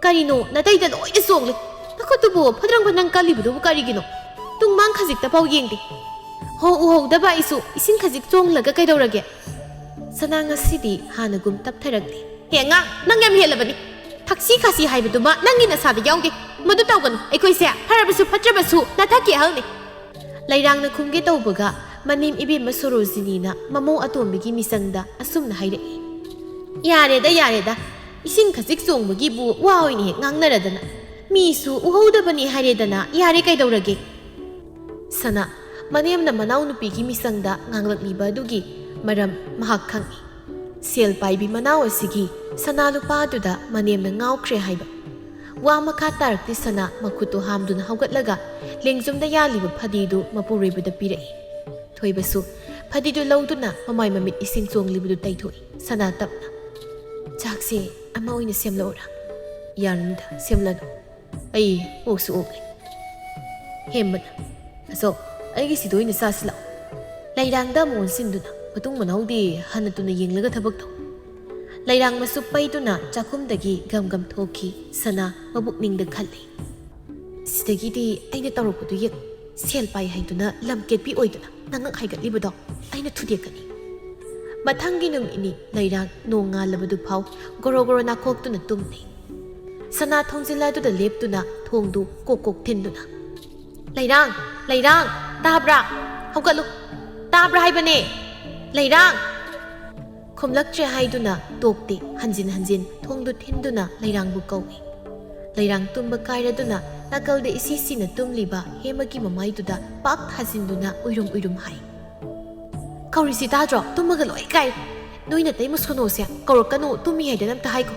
"ꯀꯔꯤꯅꯣ ꯅꯇꯩꯗ ꯂꯣꯏꯅ ꯆꯣꯡꯂꯦ? ꯅꯈꯨꯠꯇꯨꯕꯨ ꯐꯗ꯭ꯔꯪ ꯐꯗ꯭ꯔꯪ ꯀꯜꯂꯤꯕꯗꯨꯕꯨ ꯀꯔꯤꯒꯤꯅꯣ? ꯇꯨꯡ ꯃꯥꯡ ꯈꯖꯤꯛꯇ ꯐꯥꯎ ꯌꯦꯡꯗꯦ꯫ ꯍꯣ, ꯎꯍꯧꯗꯕ ꯑꯩꯁꯨ ꯏꯁꯤꯡ ꯈꯖꯤꯛ ꯆꯣꯡꯂꯒ ꯀꯩꯗꯧꯔꯒꯦ?" ꯁꯅꯥ ꯉꯁꯤꯗꯤ ꯍꯥꯟꯅꯒꯨꯝ ꯇꯞꯊꯔꯛꯇꯦ꯫ "ꯍꯦ ꯑꯉꯥꯡ, ꯅꯪ ꯌꯥꯝ ꯍꯦꯜꯂꯕꯅꯤ꯫ ꯊꯛꯁꯤ ꯈꯥꯁꯤ ꯍꯥꯏꯕꯗꯨꯃ ꯅꯪꯒꯤ ꯅꯁꯥꯗ ꯌꯥꯎꯗꯦ꯫ ꯃꯗꯨ ꯇꯧꯒꯅꯨ꯫ ꯑꯩꯈꯣꯏꯁꯦ ꯐꯔꯕꯁꯨ ꯐꯠꯇ꯭ꯔꯕꯁꯨ ꯅꯊꯛꯀꯤ ꯑꯍꯜꯅꯤ꯫" ꯂꯩꯔꯥꯡꯅ ꯈꯨꯝꯒꯦ ꯇꯧꯕꯒ ꯃꯅꯦꯝ ꯏꯕꯦꯝꯃ ꯁꯣꯔꯣꯖꯤꯅꯤꯅ ꯃꯃꯧ ꯑꯇꯣꯝꯕꯤꯒꯤ ꯃꯤꯆꯪꯗ ꯑꯁꯨꯝꯅ ꯍꯥꯏꯔꯛꯏ꯫ "ꯌꯥꯔꯦꯗ, ꯌꯥꯔꯦꯗ꯫ ꯏꯁꯤꯡ ꯈꯖꯤꯛ ꯆꯣꯡꯕꯒꯤꯕꯨ ꯋꯥ ꯑꯣꯏꯅ ꯍꯦꯛ ꯉꯥꯡꯅꯔꯗꯅ꯫ ꯃꯤꯁꯨ ꯎꯍꯧꯗꯕꯅꯤ ꯍꯥꯏꯔꯦꯗꯅ, ꯌꯥꯔꯦ ꯀꯩꯗꯧꯔꯒꯦ?" ꯁꯅꯥ, ꯃꯅꯦꯝꯅ ꯃꯅꯥꯎꯅꯨꯄꯤꯒꯤ ꯃꯤꯆꯪꯗ ꯉꯥꯡꯂꯛꯂꯤꯕ ꯑꯗꯨꯒꯤ ꯃꯔꯝ ꯃꯍꯥꯛ ꯈꯪꯏ꯫ ꯁꯦꯜ ꯄꯥꯏꯕꯤ ꯃꯅꯥꯎ ꯑꯁꯤꯒꯤ ꯁꯅꯥ ꯂꯨꯄꯥ ꯑꯗꯨꯗ ꯃꯅꯦꯝꯅ ꯉꯥꯎꯈ꯭ꯔꯦ ꯍꯥꯏꯕ꯫ ꯋꯥ ꯃꯈꯥ ꯇꯥꯔꯛꯇꯦ꯫ ꯁꯅꯥ ꯃꯈꯨꯠꯇꯨ ꯍꯥꯝꯗꯨꯅ ꯍꯧꯒꯠꯂꯒ ꯂꯦꯡꯖꯨꯝꯗ ꯌꯥꯜꯂꯤꯕ ꯐꯗꯤꯗꯨ ꯃꯄꯨꯔꯣꯏꯕꯗ ꯄꯤꯔꯛꯏ꯫ ꯊꯣꯏꯕꯁꯨ ꯐꯗꯤꯗꯨ ꯂꯧꯗꯨꯅ ꯃꯃꯥꯏ ꯃꯃꯤꯠ ꯏꯁꯤꯡ ꯆꯣꯡꯂꯤꯕꯗꯨ ꯇꯩꯊꯣꯛꯏ꯫ ꯁꯅꯥ ꯇꯞꯅ, "ꯆꯥꯛꯁꯦ ꯑꯃ ꯑꯣꯏꯅ ꯁꯦꯝꯂꯛꯎꯔꯥ?" "ꯌꯥꯔꯅꯤꯗ, ꯁꯦꯝꯂꯅꯨ꯫ ꯑꯩ ꯑꯣꯛꯁꯨ ꯑꯣꯛꯂꯦ꯫" ꯍꯦꯃꯟ, "ꯑꯁꯣ, ꯑꯩꯒꯤꯁꯤꯗ ꯑꯣꯏꯅ ꯆꯥꯁꯤ ꯂꯥꯛꯑꯣ꯫ ꯂꯩꯔꯥꯡꯗ ꯑꯃꯨꯛ ꯑꯣꯟꯁꯤꯟꯗꯨꯅ, "ꯃꯇꯨꯡ ꯃꯅꯥꯎꯗꯤ ꯍꯟꯅ ꯇꯨꯅ ꯌꯦꯡꯂꯒ ꯊꯕꯛ ꯇꯧ꯫" ꯂꯩꯔꯥꯡ ꯃꯁꯨ ꯄꯩꯗꯨꯅ ꯆꯥꯛꯈꯨꯝꯗꯒꯤ ꯒꯝ ꯒꯝ ꯊꯣꯛꯈꯤ꯫ ꯁꯅꯥ ꯃꯕꯨꯛꯅꯤꯡꯗ ꯈꯜꯂꯤ, "ꯁꯤꯗꯒꯤꯗꯤ ꯑꯩꯅ ꯇꯧꯔꯛꯄꯗꯨ ꯌꯦꯡ, ꯁꯦꯜ ꯄꯥꯏ ꯍꯥꯏꯗꯨꯅ ꯂꯝ ꯀꯦꯠꯄꯤ ꯑꯣꯏꯗꯨꯅ ꯅꯉꯛ ꯍꯥꯏꯒꯠꯂꯤꯕꯗꯣ ꯑꯩꯅ ꯊꯨꯗꯦꯛꯀꯅꯤ꯫" ꯃꯊꯪꯒꯤ ꯅꯨꯃꯤꯠꯅꯤ ꯂꯩꯔꯥꯡ ꯅꯣꯡ ꯉꯥꯜꯂꯕꯗꯨ ꯐꯥꯎ ꯒꯣꯔꯣ ꯒꯣꯔꯣ ꯅꯥꯈꯣꯛꯇꯨꯅ ꯇꯨꯝꯂꯤ꯫ ꯁꯅꯥ ꯊꯣꯡꯖꯤꯜ ꯑꯗꯨꯗ ꯂꯦꯞꯇꯨꯅ ꯊꯣꯡꯗꯨ ꯀꯣꯛ ꯀꯣꯛ ꯊꯤꯟꯗꯨꯅ, "ꯂꯩꯔꯥꯡ, ꯂꯩꯔꯥꯡ, ꯇꯥꯕ꯭ꯔꯥ? ꯍꯧꯒꯠꯂꯨ, ꯇꯥꯕ꯭ꯔꯥ ꯍꯥꯏꯕꯅꯦ, ꯂꯩꯔꯥꯡ!" ꯈꯨꯝꯂꯛꯇ꯭ꯔꯦ ꯍꯥꯏꯗꯨꯅ ꯇꯣꯛꯇꯦ, ꯍꯟꯖꯤꯟ ꯍꯟꯖꯤꯟ ꯊꯣꯡꯗꯨ ꯊꯤꯟꯗꯨꯅ ꯂꯩꯔꯥꯡꯕꯨ ꯀꯧꯏ꯫ ꯂꯩꯔꯥꯡ ꯇꯨꯝꯕ ꯀꯥꯏꯔꯗꯨꯅ ꯅꯥꯀꯜꯗ ꯏꯁꯤ ꯁꯤꯅ ꯇꯨꯝꯂꯤꯕ ꯍꯦꯃꯒꯤ ꯃꯃꯥꯏꯗꯨꯗ ꯄꯥꯛ ꯊꯥꯖꯤꯟꯗꯨꯅ ꯎꯏꯔꯨꯝ ꯎꯏꯔꯨꯝ ꯍꯥꯏ, "ꯀꯧꯔꯤꯁꯤ ꯇꯥꯗ꯭ꯔꯣ? ꯇꯨꯝꯃꯒ ꯂꯣꯏ ꯀꯥꯏ꯫ ꯅꯣꯏ ꯅꯇꯩꯃ ꯁꯣꯅꯣꯁꯦ ꯀꯧꯔꯛꯀꯅꯨ, ꯇꯨꯝꯃꯤ ꯍꯥꯏꯗꯅ ꯑꯝꯇ ꯍꯥꯏꯈꯣ꯫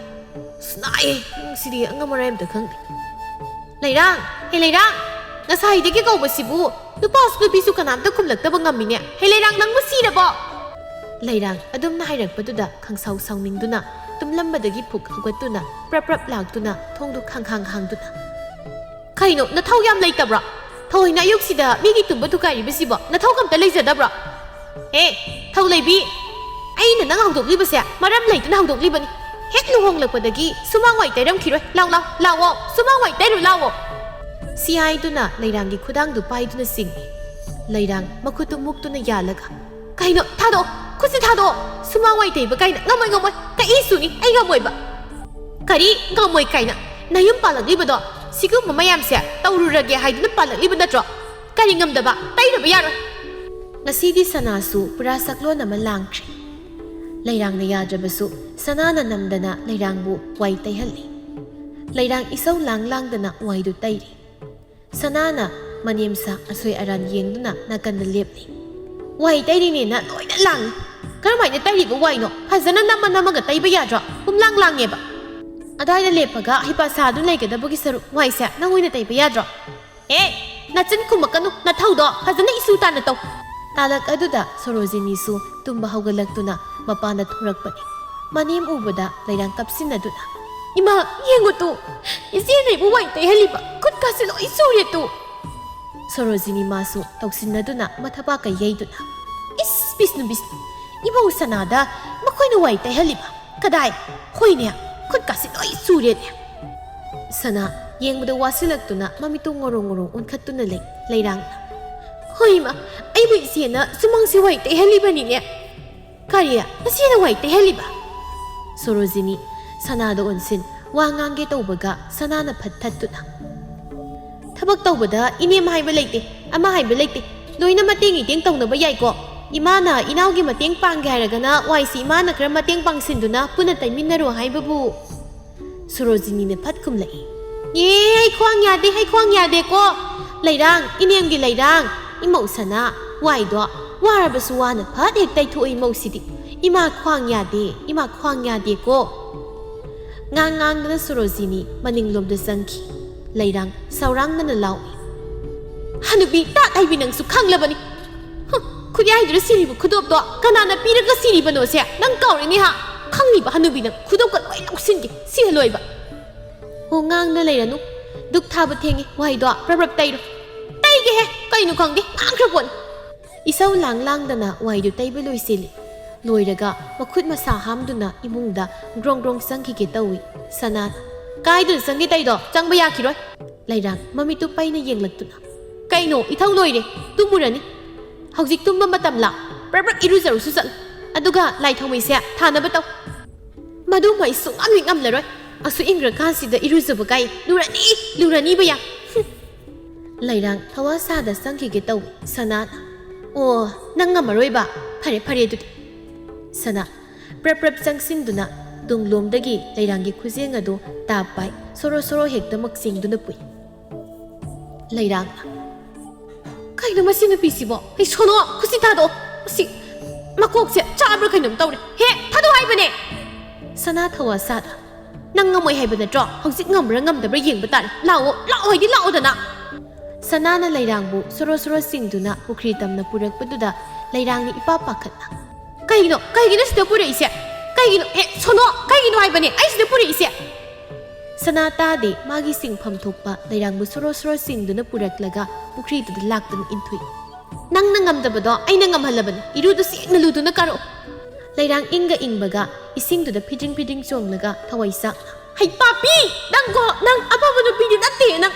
ꯑꯁ, ꯅꯥꯏꯌꯦ, ꯁꯤꯗꯤ ꯑꯉꯝ ꯑꯔꯥꯏ ꯑꯝꯇ ꯈꯪꯗꯦ꯫ ꯂꯩꯔꯥꯡ, ꯍꯦ ꯂꯩꯔꯥꯡ, ꯉꯁꯥꯏꯗꯒꯤ ꯀꯧꯕꯁꯤꯕꯨ ꯅꯨꯄꯥꯁꯨ ꯅꯨꯄꯤꯁꯨ ꯀꯅꯥꯝꯇ ꯈꯨꯝꯂꯛꯇꯕ ꯉꯝꯃꯤꯅꯦ꯫ ꯍꯦ ꯂꯩꯔꯥꯡ, ꯅꯪꯕꯨ ꯁꯤꯔꯕꯣ?" ꯂꯩꯔꯥꯡ ꯑꯗꯨꯝꯅ ꯍꯥꯏꯔꯛꯄꯗꯨꯗ ꯈꯪꯁꯥꯎ ꯁꯥꯎꯅꯤꯡꯗꯨꯅ ꯇꯨꯝꯂꯝꯕꯗꯒꯤ ꯐꯨꯛ ꯍꯧꯒꯠꯇꯨꯅ ꯄ꯭ꯔꯞ ꯄ꯭ꯔꯞ ꯂꯥꯛꯇꯨꯅ ꯊꯣꯡꯗꯨ ꯈꯪ ꯍꯥꯡ ꯍꯥꯡꯗꯨꯅ, "ꯀꯩꯅꯣ, ꯅꯊꯧ ꯌꯥꯝ ꯂꯩꯇꯕ꯭ꯔꯣ? ꯊꯑꯣꯏꯅ ꯑꯌꯨꯛꯁꯤꯗ ꯃꯤꯒꯤ ꯇꯨꯝꯕ ꯊꯨꯒꯥꯏꯔꯤꯕꯁꯤꯕꯣ ꯅꯊꯧ ꯀꯝꯇ ꯂꯩꯖꯗꯕ꯭ꯔꯣ? ꯑꯦ, ꯊꯧ ꯂꯩꯕꯤ, ꯑꯩꯅ ꯅꯪ ꯍꯧꯗꯣꯛꯂꯤꯕꯁꯦ ꯃꯔꯝ ꯂꯩꯇꯅ ꯍꯧꯗꯣꯛꯂꯤꯕꯅꯤ꯫ ꯍꯦꯛ ꯂꯨꯍꯣꯡꯂꯛꯄꯗꯒꯤ ꯁꯨꯃꯥꯡ ꯋꯥꯏ ꯇꯩꯔꯝꯈꯤꯔꯣꯏ꯫ ꯂꯥꯎ, ꯂꯥꯎ, ꯂꯥꯎꯑꯣ, ꯁꯨꯃꯥꯡ ꯋꯥꯏ ꯇꯩꯔꯨ ꯂꯥꯎꯑꯣ꯫" ꯁꯤ ꯍꯥꯏꯗꯨꯅ ꯂꯩꯔꯥꯡꯒꯤ ꯈꯨꯗꯥꯡꯗꯨ ꯄꯥꯏꯗꯨꯅ ꯆꯤꯡꯏ꯫ ꯂꯩꯔꯥꯡ ꯃꯈꯨꯠꯇꯨ ꯃꯨꯛꯇꯨꯅ ꯌꯥꯜꯂꯒ, "ꯀꯩꯅꯣ? ꯊꯥꯗꯣꯛꯑꯣ! ꯈꯨꯠꯁꯤ ꯊꯥꯗꯣꯛꯑꯣ! ꯁꯨꯃꯥꯡ ꯋꯥꯏ ꯇꯩꯕ ꯀꯥꯏꯅ ꯉꯝꯃꯣꯏ, ꯉꯝꯃꯣꯏ! ꯀꯛꯏ ꯁꯨꯅꯤ! ꯑꯩ ꯉꯝꯃꯣꯏꯕ!" "ꯀꯔꯤ ꯉꯝꯃꯣꯏ ꯀꯥꯏꯅ? ꯅꯌꯨꯝ ꯄꯥꯜꯂꯛꯂꯤꯕꯗꯣ ꯁꯤꯒꯨꯝꯕ ꯃꯌꯥꯝꯁꯦ ꯇꯧꯔꯨꯔꯒꯦ ꯍꯥꯏꯗꯨꯅ ꯄꯥꯜꯂꯛꯂꯤꯕ ꯅꯠꯇ꯭ꯔꯣ? ꯀꯔꯤ ꯉꯝꯗꯕ? ꯇꯩꯗꯕ ꯌꯥꯔꯣꯏ!" ꯉꯁꯤꯗꯤ ꯁꯅꯥꯁꯨ ꯄꯨꯔꯥ ꯁꯛꯂꯣꯟ ꯑꯃ ꯂꯥꯡꯈ꯭ꯔꯦ꯫ ꯂꯩꯔꯥꯡꯅ ꯌꯥꯗ꯭ꯔꯕꯁꯨ ꯁꯅꯥꯅ ꯅꯝꯗꯅ ꯂꯩꯔꯥꯡꯕꯨ ꯋꯥꯏ ꯇꯩꯍꯜꯂꯤ꯫ ꯂꯩꯔꯥꯡ ꯏꯁꯧ ꯂꯥꯡ ꯂꯥꯡꯗꯅ ꯋꯥꯏꯗꯨ ꯇꯩꯔꯤ꯫ ꯁꯅꯥꯅ ꯃꯅꯦꯝꯁꯥ ꯑꯁꯣꯏ ꯑꯔꯥꯟ ꯌꯦꯡꯗꯨꯅ ꯅꯥꯀꯟꯗ ꯂꯦꯞꯂꯤ꯫ "ꯋꯥꯏ ꯇꯩꯔꯤꯅꯦꯅ ꯂꯣꯏꯅ ꯂꯥꯡꯉꯤ꯫ ꯀꯔꯝꯍꯥꯏꯅ ꯇꯩꯔꯤꯕ ꯋꯥꯏꯅꯣ? ꯐꯖꯅ ꯅꯝꯃ ꯅꯝꯃꯒ ꯇꯩꯕ ꯌꯥꯗ꯭ꯔꯣ? ꯄꯨꯝꯂꯥꯡ ꯂꯥꯡꯉꯦꯕ꯫ ꯑꯗ꯭ꯋꯥꯏꯗ ꯂꯦꯞꯄꯒ ꯍꯩꯄꯥ ꯁꯥꯗꯨꯅ ꯂꯩꯒꯗꯕꯒꯤ ꯁꯔꯨꯛ ꯋꯥꯏꯁꯦ ꯅꯪ ꯑꯣꯏꯅ ꯇꯩꯕ ꯌꯥꯗ꯭ꯔꯣ? ꯑꯦ, ꯅꯆꯤꯟ ꯈꯨꯝꯃꯛꯀꯅꯨ, ꯅꯊꯧꯗꯣ ꯐꯖꯅ ꯏꯁꯨ ꯇꯥꯅ ꯇꯧ꯫" ꯇꯥꯂꯛ ꯑꯗꯨꯗ ꯁꯣꯔꯣꯖꯤꯅꯤꯁꯨ ꯇꯨꯝꯕ ꯍꯧꯒꯠꯂꯛꯇꯨꯅ ꯃꯄꯥꯟꯗ ꯊꯣꯔꯛꯄꯅꯤ꯫ ꯃꯅꯦꯝ ꯎꯕꯗ ꯂꯩꯔꯥꯡ ꯀꯞꯁꯤꯟꯅꯗꯨꯅ, "ꯏꯃꯥ, ꯌꯦꯡꯉꯨ ꯇꯨ, ꯏꯆꯦꯅ ꯑꯩꯕꯨ ꯋꯥꯏ ꯇꯩꯍꯜꯂꯤꯕ ꯈꯨꯠꯀꯥꯁꯦ ꯂꯣꯏ ꯁꯨꯔꯦ ꯇꯨ꯫" ꯁꯣꯔꯣꯖꯤꯅꯤ ꯃꯥꯁꯨ ꯇꯧꯁꯤꯟꯅꯗꯨꯅ ꯃꯊꯕꯥꯛꯀ ꯌꯩꯗꯨꯅ, ꯕꯤꯁꯅꯨ, ꯕꯤꯁꯅꯨ, ꯏꯃꯧ ꯁꯅꯥꯗ ꯃꯈꯣꯏꯅ ꯋꯥꯏ ꯇꯩꯍꯜꯂꯤꯕ? ꯀꯗꯥꯏ? ꯍꯣꯏꯅꯦ, ꯈꯨꯠꯀꯥꯁꯤ ꯂꯣꯏ ꯆꯨꯔꯦꯅꯦ꯫ ꯁꯅꯥ ꯌꯦꯡꯕꯗ ꯋꯥꯁꯤꯜꯂꯛꯇꯨꯅ ꯃꯃꯤꯠꯇꯨ ꯉꯣꯔꯣꯡ ꯉꯣꯔꯣꯡ ꯑꯣꯟꯈꯠꯇꯨꯅ ꯂꯩ ꯂꯩꯔꯥꯡꯅ꯫ ꯍꯣꯏ ꯏꯃꯥ, ꯑꯩꯕꯨ ꯏꯆꯦꯅ ꯁꯨꯃꯥꯡꯁꯤ ꯋꯥꯏ ꯇꯩꯍꯜꯂꯤꯕꯅꯤꯅꯦ꯫ ꯀꯔꯤ? ꯅꯆꯦꯅ ꯋꯥꯏ ꯇꯩꯍꯜꯂꯤꯕ? ꯁꯣꯔꯣꯖꯤꯅꯤ ꯁꯅꯥꯗ ꯑꯣꯟꯁꯤꯟ ꯋꯥ ꯉꯥꯡꯒꯦ ꯇꯧꯕꯒ ꯁꯅꯥꯅ ꯐꯠ ꯊꯠꯇꯨꯅ, ꯊꯕꯛ ꯇꯧꯕꯗ ꯏꯅꯦꯝ ꯍꯥꯏꯕ ꯂꯩꯇꯦ, ꯑꯃ ꯍꯥꯏꯕ ꯂꯩꯇꯦ, ꯂꯣꯏꯅ ꯃꯇꯦꯡ ꯏꯇꯦꯡ ꯇꯧꯅꯕ ꯌꯥꯏꯀꯣ꯫ ꯏꯃꯥꯅ ꯏꯅꯥꯎꯒꯤ ꯃꯇꯦꯡ ꯄꯥꯡꯒꯦ ꯍꯥꯏꯔꯒꯅ ꯋꯥꯏꯁꯤ ꯏꯃꯥꯅ ꯈꯔ ꯃꯇꯦꯡ ꯄꯥꯡꯁꯤꯟꯗꯨꯅ ꯄꯨꯟꯅ ꯇꯩꯃꯤꯟꯅꯔꯣ ꯍꯥꯏꯕꯕꯨ꯫ ꯁꯣꯔꯣꯖꯤꯅꯤꯅ ꯐꯠ ꯈꯨꯝꯂꯛꯏ꯫ ꯑꯦ, ꯑꯩ ꯈ꯭ꯋꯥꯡ ꯌꯥꯗꯦ, ꯑꯩ ꯈ꯭ꯋꯥꯡ ꯌꯥꯗꯦꯀꯣ꯫ ꯂꯩꯔꯥꯡ, ꯏꯅꯦꯝꯒꯤ ꯂꯩꯔꯥꯡ, ꯏꯃꯧ ꯁꯅꯥ, ꯋꯥꯏꯗꯣ ꯋꯥꯔꯕꯁꯨ ꯋꯥꯅ ꯐꯠ ꯍꯦꯛ ꯇꯩꯊꯣꯛꯏ ꯏꯃꯧꯁꯤꯗꯤ꯫ ꯏꯃꯥ ꯈ꯭ꯋꯥꯡ ꯌꯥꯗꯦ, ꯏꯃꯥ ꯈ꯭ꯋꯥꯡ ꯌꯥꯗꯦꯀꯣ꯫ ꯉꯥꯡ ꯉꯥꯡꯗꯅ ꯁꯣꯔꯣꯖꯤꯅꯤ ꯃꯅꯤꯡꯂꯣꯝꯗ ꯆꯪꯈꯤ꯫ ꯂꯩꯔꯥꯡ ꯁꯥꯎꯔꯥꯡꯅꯅ ꯂꯥꯎꯏ꯫ ꯍꯅꯨꯕꯤ ꯇꯥꯠ ꯍꯥꯏꯕꯤ ꯅꯪꯁꯨ ꯈꯪꯂꯕꯅꯤ꯫ ꯍꯨꯝ, ꯈꯨꯠꯌꯥꯏꯗꯨꯗ ꯁꯤꯔꯤꯕ ꯈꯨꯗꯣꯞꯇꯣ ꯀꯅꯥꯅ ꯄꯤꯔꯒ ꯁꯤꯔꯤꯕꯅꯣꯁꯦ ꯅꯪ ꯀꯥꯎꯔꯦꯅꯦ ꯍꯥ? ꯈꯪꯂꯤꯕ ꯍꯅꯨꯕꯤ ꯅꯪ ꯈꯨꯗꯣꯞꯀ ꯂꯣꯏ ꯂꯧꯁꯤꯟꯒꯦ ꯁꯤꯍꯜꯂꯣꯏꯕ꯫ ꯑꯣ, ꯉꯥꯡꯗ ꯂꯩꯔꯅꯨ꯫ ꯗꯨꯛ ꯊꯥꯕ ꯊꯦꯡꯉꯦ, ꯋꯥꯏꯗꯣ ꯄ꯭ꯔꯞ ꯄ꯭ꯔꯞ ꯇꯩꯔꯣ꯫ ꯇꯩꯒꯦꯍꯦ, ꯀꯩꯅꯣ ꯈꯪꯗꯦ, ꯉꯥꯡꯈ꯭ꯔ ꯄꯣꯠꯅꯤ꯫ ꯏꯁꯧ ꯂꯥꯡ ꯂꯥꯡꯗꯅ ꯋꯥꯏꯗꯨ ꯇꯩꯕ ꯂꯣꯏꯁꯤꯜꯂꯤ꯫ ꯂꯣꯏꯔꯒ ꯃꯈꯨꯠ ꯃꯁꯥ ꯍꯥꯝꯗꯨꯅ ꯏꯃꯨꯡꯗ ꯒ꯭ꯔꯣꯡ ꯒ꯭ꯔꯣꯡ ꯆꯪꯈꯤꯒꯦ ꯇꯧꯏ꯫ ꯁꯅꯥꯅ, "ꯀꯥꯏꯗꯅꯣ ꯆꯪꯒꯦ ꯇꯩꯗꯣ? ꯆꯪꯕ ꯌꯥꯈꯤꯔꯣꯏ!" ꯂꯩꯔꯥꯡ ꯃꯃꯤꯠꯇꯨ ꯄꯩꯅ ꯌꯦꯡꯂꯛꯇꯨꯅ, "ꯀꯩꯅꯣ, ꯏꯊꯧ ꯂꯣꯏꯔꯦ, ꯇꯨꯝꯃꯨꯔꯅꯤ꯫ ꯍꯧꯖꯤꯛ ꯇꯨꯝꯕ ꯃꯇꯝꯂꯥ? ꯄ꯭ꯔꯞ ꯄ꯭ꯔꯞ ꯏꯔꯨꯖꯔꯨꯁꯨ ꯆꯠꯂꯨ꯫ ꯑꯗꯨꯒ ꯂꯥꯏ ꯊꯥꯎꯃꯩꯁꯦ ꯊꯥꯅꯕ ꯇꯧ꯫" "ꯃꯗꯨꯃ ꯑꯩ ꯁꯨꯡꯉꯝ ꯍꯦꯛ ꯉꯝꯂꯔꯣꯏ꯫ ꯑꯁꯨꯛ ꯏꯪꯈ꯭ꯔꯀꯥꯟꯁꯤꯗ ꯏꯔꯨꯖꯕ ꯀꯥꯏ? ꯂꯨꯔꯅꯤ, ꯂꯨꯔꯅꯤꯕ ꯌꯥꯝ꯫" ꯍꯨꯝ꯫ ꯂꯩꯔꯥꯡ ꯊꯋꯥ ꯁꯥꯗ ꯆꯪꯈꯤꯒꯦ ꯇꯧꯏ꯫ ꯁꯅꯥꯅ, "ꯑꯣ, ꯅꯪ ꯉꯝꯃꯔꯣꯏꯕ? ꯐꯔꯦ, ꯐꯔꯦ ꯑꯗꯨꯗꯤ꯫" ꯁꯅꯥ ꯄ꯭ꯔꯞ ꯄ꯭ꯔꯞ ꯆꯪꯁꯤꯟꯗꯨꯅ ꯇꯨꯡꯂꯣꯝꯗꯒꯤ ꯂꯩꯔꯥꯡꯒꯤ ꯈꯨꯖꯦꯡ ꯑꯗꯨ ꯇꯥꯞ ꯄꯥꯏ ꯁꯣꯔꯣ ꯁꯣꯔꯣ ꯍꯦꯛꯇꯃꯛ ꯆꯤꯡꯗꯨꯅ ꯄꯨꯏ꯫ ꯂꯩꯔꯥꯡꯅ, "ꯀꯩꯅꯣ ꯃꯁꯤ ꯅꯨꯄꯤꯁꯤꯕꯣ? ꯑꯩ ꯁꯣꯅꯣ, ꯈꯨꯠꯁꯤ ꯊꯥꯗꯣꯛꯑꯣ꯫ ꯃꯁꯤ ꯃꯀꯣꯛꯁꯦ ꯆꯥꯕ꯭ꯔꯥ ꯀꯩꯅꯣꯝ ꯇꯧꯔꯦ꯫ ꯍꯦ, ꯊꯥꯗꯣꯛꯑꯣ ꯍꯥꯏꯕꯅꯦ!" ꯁꯅꯥ ꯊꯋꯥ ꯁꯥꯗ, "ꯅꯪ ꯉꯝꯃꯣꯏ ꯍꯥꯏꯕ ꯅꯠꯇ꯭ꯔꯣ? ꯍꯧꯖꯤꯛ ꯉꯝꯕ꯭ꯔꯥ ꯉꯝꯗꯕ꯭ꯔꯥ ꯌꯦꯡꯕ ꯇꯥꯔꯦ꯫ ꯂꯥꯛꯑꯣ, ꯂꯥꯛꯑꯣ ꯍꯥꯏꯗꯤ ꯂꯥꯛꯑꯣꯗꯅ!" ꯁꯅꯥꯅ ꯂꯩꯔꯥꯡꯕꯨ ꯁꯣꯔꯣ ꯁꯣꯔꯣ ꯆꯤꯡꯗꯨꯅ ꯄꯨꯈ꯭ꯔꯤ ꯇꯝꯅ ꯄꯨꯔꯛꯄꯗꯨꯗ ꯂꯩꯔꯥꯡꯅ ꯏꯄꯥ ꯄꯥꯈꯠꯅ, "ꯀꯩꯒꯤꯅꯣ? ꯀꯩꯒꯤꯅꯣ ꯁꯤꯗ ꯄꯨꯔꯛꯏꯁꯦ? ꯀꯩꯒꯤꯅꯣ? ꯍꯦ, ꯁꯣꯅꯣ, ꯀꯩꯒꯤꯅꯣ ꯍꯥꯏꯕꯅꯦ ꯑꯩ ꯁꯤꯗ ꯄꯨꯔꯛꯏꯁꯦ?" ꯁꯅꯥ ꯇꯥꯗꯦ, ꯃꯥꯒꯤ ꯆꯤꯡꯐꯝ ꯊꯣꯛꯄ ꯂꯩꯔꯥꯡꯕꯨ ꯁꯣꯔꯣ ꯁꯣꯔꯣ ꯆꯤꯡꯗꯨꯅ ꯄꯨꯔꯛꯂꯒ ꯄꯨꯈ꯭ꯔꯤꯗꯨꯗ ꯂꯥꯛꯇꯨꯅ ꯏꯟꯊꯨꯏ꯫ "ꯅꯪꯅ ꯉꯝꯗꯕꯗꯣ ꯑꯩꯅ ꯉꯝꯍꯜꯂꯕꯅꯤ꯫ ꯏꯔꯨꯗꯨ ꯁꯦꯡꯅ ꯂꯨꯗꯨꯅ ꯀꯥꯔꯛꯑꯣ꯫" ꯂꯩꯔꯥꯡ ꯏꯪꯒ ꯏꯪꯕꯒ ꯏꯁꯤꯡꯗꯨꯗ ꯐꯤꯗ꯭ꯔꯤꯡ ꯐꯤꯗ꯭ꯔꯤꯡ ꯆꯣꯡꯂꯒ ꯊꯋꯥꯏ ꯆꯥꯛꯅ, "ꯍꯩ ꯄꯥꯄꯤ! ꯅꯪꯀꯣ, ꯅꯪ ꯑꯐꯕ ꯅꯨꯄꯤꯗꯤ ꯅꯠꯇꯦ꯫ ꯅꯪ